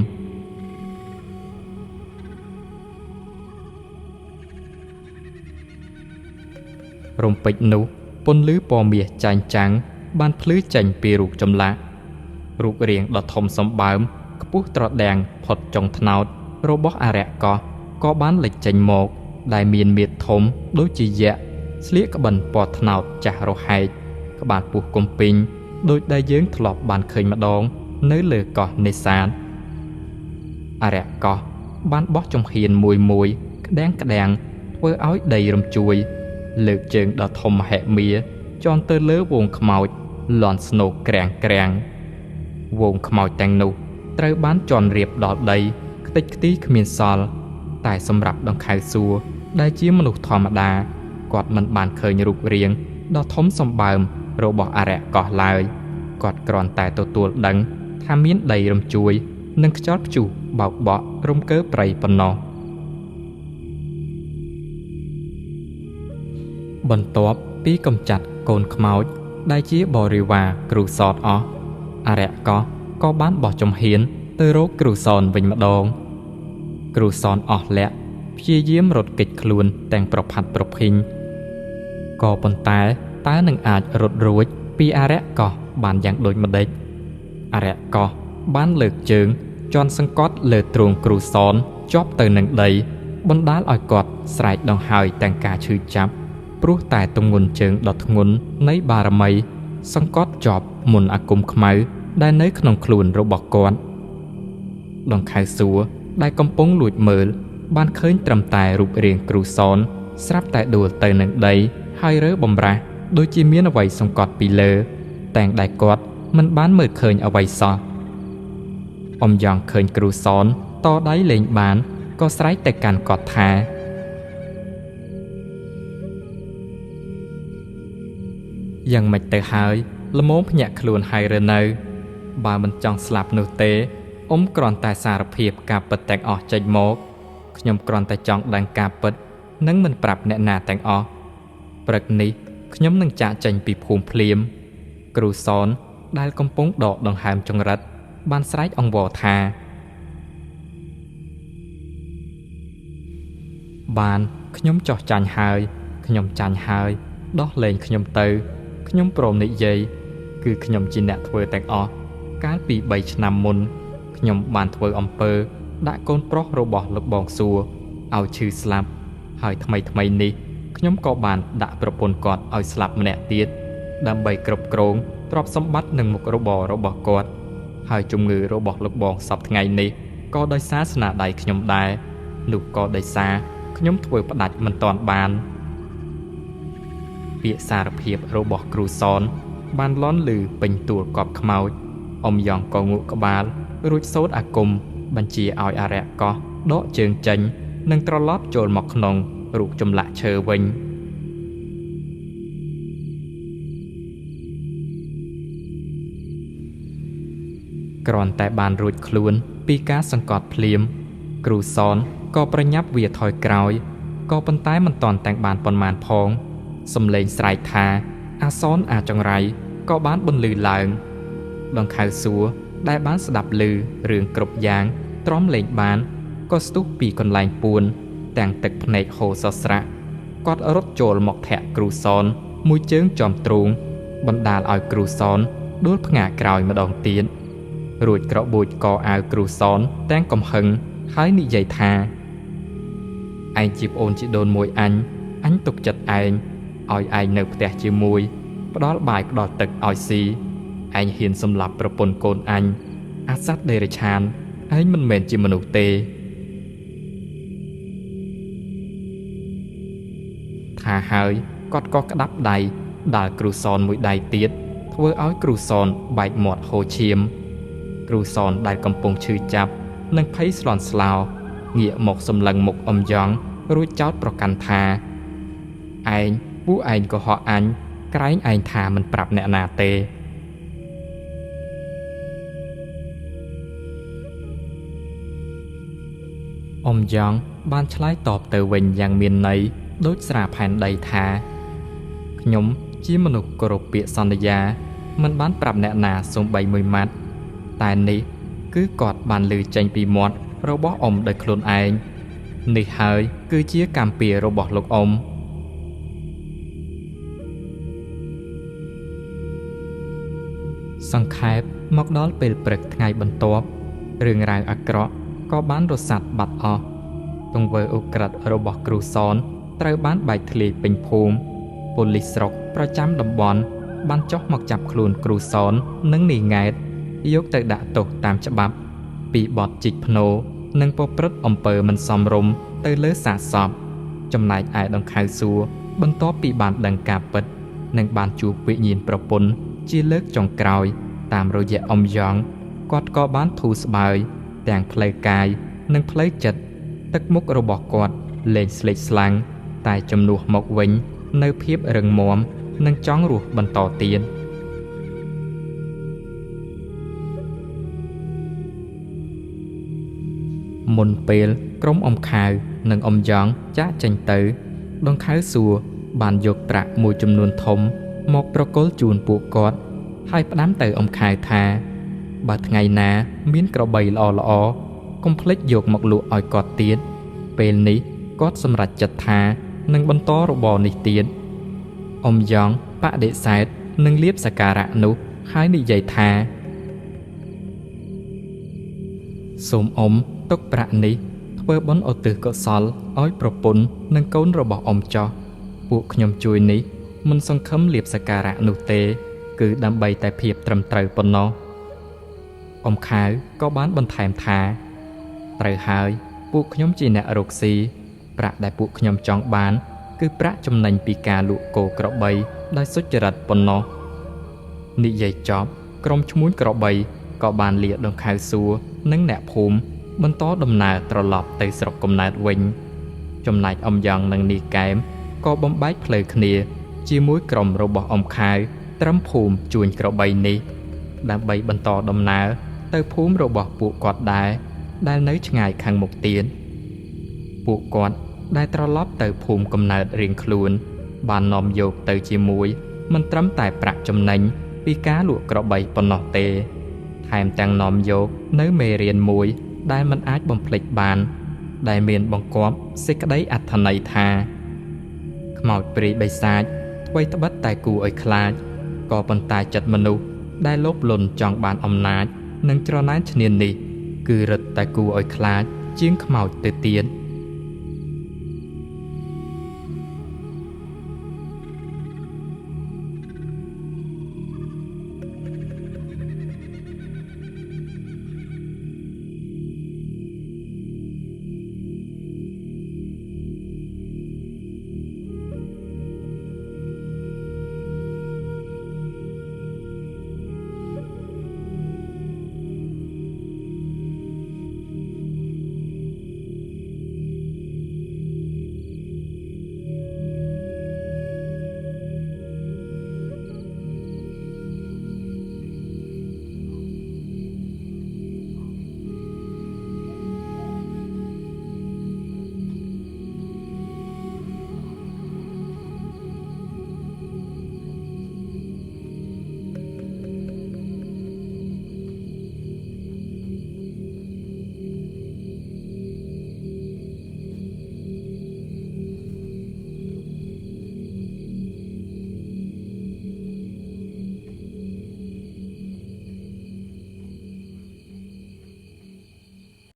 រំពេចនោះពន្លឺពណ៌មាសចែងចាំងបានភ្លឺចេញពីរូបចម្លាក់រូបរាងដ៏ធំសម្បើមខ្ពស់ត្រដាងផុតចុងថ្នោតរបស់អារក្សកោះក៏បានលេចចេញមកដែលមានមាឌធំដូចជាយក្សស្លៀកក្បិនពណ៌ថ្នោតចាស់រហែកក្បាលពោះកំពីងដូចដែលយើងធ្លាប់បានឃើញម្ដងនៅលើកោះនេសាទអារក្សកោះ បានបោះជំហានមួយមួយក្តាំងក្តាំងធ្វើឲ្យដីរំជួយលើកជើងដ៏ធំមហិមាជន់ទៅលើវងខ្មោចលន់ស្នូកក្រាំងក្រាំងវងខ្មោចទាំងនោះត្រូវបានជន់រៀបដល់ដីខ្ទេចខ្ទីគ្មានសល់តែសម្រាប់ដង្ខៅសួរដែលជាមនុស្សធម្មតាគាត់មិនបានឃើញរូបរាងដ៏ធំសម្បើមរបស់អរិយកោះឡើយគាត់គ្រាន់តែទទួលដឹងថាមានដីរំជួយនិងខ្យល់ព្យុះបោកបក់រំកើព្រៃប៉ុណ្ណោះបន្ទាប់ពីកំចាត់កូនខ្មោចដែលជាបរិវារគ្រូសតអស់អរិយកោះក៏បានបោះជំហានទៅរកគ្រូសនវិញម្ដងគ្រូសនអស់លាក់ព្យាយាមរត់គេចខ្លួនទាំងប្រផាត់ប្រភីងក៏ប៉ុន្តែតើនឹងអាចរត់រួចពីអរិយកោះបានយ៉ាងដូចម្ដេចអរិយកោះបានលើកជើងជន់សង្កត់លើទ្រូងគ្រូសនជាប់ទៅនឹងដីបណ្ដាលឲ្យគាត់ស្រែកដង្ហើយទាំងការឈឺចាប់ព្រោះតែទម្ងន់ជើងដ៏ធ្ងន់នៃបារមីសង្កត់ជាប់មុនអាគមខ្មៅដែលនៅក្នុងខ្លួនរបស់គាត់ដង្ខៅសួរដែលកំពុងលួចមើលបានឃើញត្រឹមតែរូបរាងគ្រូសនស្រាប់តែដួលទៅនឹងដីហើយរើបំរាស់ដូចជាមានអ្វីសង្កត់ពីលើតែងដែលគាត់មិនបានមើលឃើញអ្វីសោះអំយ៉ាងឃើញគ្រូសនតដៃលេងបានក៏ស្រែកទៅកាន់គាត់ថាយ៉ាងម៉េចទៅហើយល្មមភ្ញាក់ខ្លួនហើយឬនៅបើមិនចង់ស្លាប់នោះទេអ៊ំគ្រាន់តែសារភាពការពិតទាំងអស់ចេញមកខ្ញុំគ្រាន់តែចង់ដឹងការពិតនិងមិនប្រាប់អ្នកណាទាំងអស់ព្រឹកនេះខ្ញុំនឹងចាកចេញពីភូមិភ្លាមគ្រូសនដែលកំពុងដកដង្ហើមចង្រិតបានស្រែកអង្វរថាបានខ្ញុំចោះចាញ់ហើយខ្ញុំចាញ់ហើយដោះលែងខ្ញុំទៅខ្ញុំព្រមនិយាយគឺខ្ញុំជាអ្នកធ្វើទាំងអស់កាលពី3ឆ្នាំមុនខ្ញុំបានធ្វើអំពើដាក់កូនប្រុសរបស់លោកបងសួរឲ្យឈឺស្លាប់ហើយថ្មីថ្មីនេះខ្ញុំក៏បានដាក់ប្រពន្ធគាត់ឲ្យស្លាប់ម្នាក់ទៀតដើម្បីគ្រប់គ្រងទ្រព្យសម្បត្តិនិងមុខរបររបស់គាត់ហើយជំងឺរបស់លោកបងសប្តាហ៍ថ្ងៃនេះក៏ដោយសារស្នាដៃខ្ញុំដែរនោះក៏ដោយសារខ្ញុំធ្វើផ្ដាច់មិនទាន់បានពាក្យសារភាពរបស់គ្រូសនបានលន់ឮពេញទួលកប់ខ្មោចអំយ៉ងក៏ងក់ក្បាលរួចសូត្រអាគមបញ្ជាឲ្យអរិយកោះដកជើងចេញនិងត្រឡប់ចូលមកក្នុងរូបចម្លាក់ឈើវិញគ្រាន់តែបានរួចខ្លួនពីការសង្កត់ភ្លាមគ្រូសនក៏ប្រញាប់វាថយក្រោយក៏ប៉ុន្តែមិនទាន់ទាំងបានប៉ុន្មានផងសំឡេងស្រែកថាអាសនអាចង្រៃក៏បានបន្លឺឡើងដង្ខៅសួរដែលបានស្ដាប់ឮរឿងគ្រប់យ៉ាងទ្រាំលេងបានក៏ស្ទុះពីកន្លែងពួនទាំងទឹកភ្នែកហូរសស្រាក់គាត់រត់ចូលមកធាក់គ្រូសនមួយជើងចំទ្រូងបណ្ដាលឲ្យគ្រូសនដួលផ្ងាក្រោយម្ដងទៀតរួចក្របួចកអាវគ្រូសនទាំងកំហឹងហើយនិយាយថាឯងជាប្អូនជីដូនមួយអញអញទុកចិត្តឯងឲ្យឯងនៅផ្ទះជាមួយផ្ដល់បាយផ្ដល់ទឹកឲ្យស៊ីឯងហ៊ានសម្លាប់ប្រពន្ធកូនអញអាសត្វដេរឆានឯងមិនមែនជាមនុស្សទេថាហើយគាត់ក៏ក្តាប់ដៃដាល់គ្រូសនមួយដៃទៀតធ្វើឲ្យគ្រូសនបែកមាត់ហូរឈាមគ្រូសនដែលកំពុងឈឺចាប់និងភ័យស្លន់ស្លោងាកមកសម្លឹងមុខអំយ៉ងរួចចោទប្រកាន់ថាឯងពួកឯងក៏ហកអញក្រែងឯងថាមិនប្រាប់អ្នកណាទេអំយ៉ងបានឆ្លើយតបទៅវិញយ៉ាងមានន័យដូចស្រាផែនដីថាខ្ញុំជាមនុស្សគោរពពាក្យសន្យាមិនបានប្រាប់អ្នកណាសូម្បីមួយម៉ាត់តែនេះគឺគាត់បានឮចេញពីមាត់របស់អ៊ំដោយខ្លួនឯងនេះហើយគឺជាកម្មពៀររបស់លោកអ៊ំសង្ខេបមកដល់ពេលព្រឹកថ្ងៃបន្ទាប់រឿងរ៉ាវអាក្រក់ក៏បានរសាត់បាត់អស់ទង្វើឧក្រិដ្ឋរបស់គ្រូសនត្រូវបានបែកធ្លាយពេញភូមិប៉ូលីសស្រុកប្រចាំតំបន់បានចុះមកចាប់ខ្លួនគ្រូសននិងនាងង៉ែតយកទៅដាក់ទោសតាមច្បាប់ពីបទជីកភ្នោ និងប្រព្រឹត្តអំពើមិនសមរម្យទៅលើសាកសពចំណែកឯដង្ខៅសួរបន្ទាប់ពីបានដឹងការពិតនិងបានជួបវិញ្ញាណប្រពន្ធជាលើកចុងក្រោយតាមរយៈអំយ៉ងគាត់ក៏បានធូរស្បើយទាំងផ្លូវកាយនិងផ្លូវចិត្តទឹកមុខរបស់គាត់លែងស្លេកស្លាំងតែជំនួសមកវិញនៅភាពរឹងមាំនិងចង់រស់បន្តទៀតមុនពេលក្រុមអំខាវនិងអំយ៉ងចាកចេញទៅដង្ខៅសួរបានយកប្រាក់មួយចំនួនធំមកប្រគល់ជូនពួកគាត់ហើយផ្ដាំទៅអំខាវថាបើថ្ងៃណាមានក្របីល្អល្អកុំភ្លេចយកមកលក់ឲ្យគាត់ទៀតពេលនេះគាត់សម្រេចចិត្តថានឹងបន្តរបរនេះទៀតអំយ៉ងបដិសេធនឹងលៀបសក្ការៈនោះហើយនិយាយថាសូមអ៊ំទុកប្រាក់នេះធ្វើបុណ្យឧទ្ទិសកុសលឲ្យប្រពន្ធនិងកូនរបស់អ៊ំចោះពួកខ្ញុំជួយនេះមិនសង្ឃឹមលៀបសក្ការៈនោះទេគឺដើម្បីតែភាពត្រឹមត្រូវប៉ុណ្ណោះអំខាវក៏បានបន្ថែមថាត្រូវហើយពួកខ្ញុំជាអ្នករកស៊ីប្រាក់ដែលពួកខ្ញុំចង់បានគឺប្រាក់ចំណេញពីការលក់គោក្របីដោយសុចរិតប៉ុណ្ណោះនិយាយចប់ក្រុមឈ្មួញក្របីក៏បានលាដង្ខៅសួរនិងអ្នកភូមិបន្តដំណើរត្រឡប់ទៅស្រុកកំណើតវិញចំណែកអំយ៉ងនិងនីកែមក៏បំបែកផ្លូវគ្នាជាមួយក្រុមរបស់អំខាវត្រឹមភូមិជួញក្របីនេះដើម្បីបន្តដំណើរទៅភូមិរបស់ពួកគាត់ដែរដែលនៅឆ្ងាយខាងមុខទៀតពួកគាត់ដែលត្រឡប់ទៅភូមិកំណើតរៀងខ្លួនបាននាំយកទៅជាមួយមិនត្រឹមតែប្រាក់ចំណេញពីការលក់ក្របីប៉ុណ្ណោះទេថែមទាំងនាំយកនៅមេរៀនមួយដែលមិនអាចបំភ្លេចបានដែលមានបង្គាប់សេចក្តីអត្ថន័យថាខ្មោចព្រាយបិសាចថ្វីត្បិតតែគួរឲ្យខ្លាចក៏ប៉ុន្តែចិត្តមនុស្សដែលលោភលន់ចង់បានអំណាចនិងច្រណែនឈ្នានីសគឺរឹតតែគួរឲ្យខ្លាចជាងខ្មោចទៅទៀត។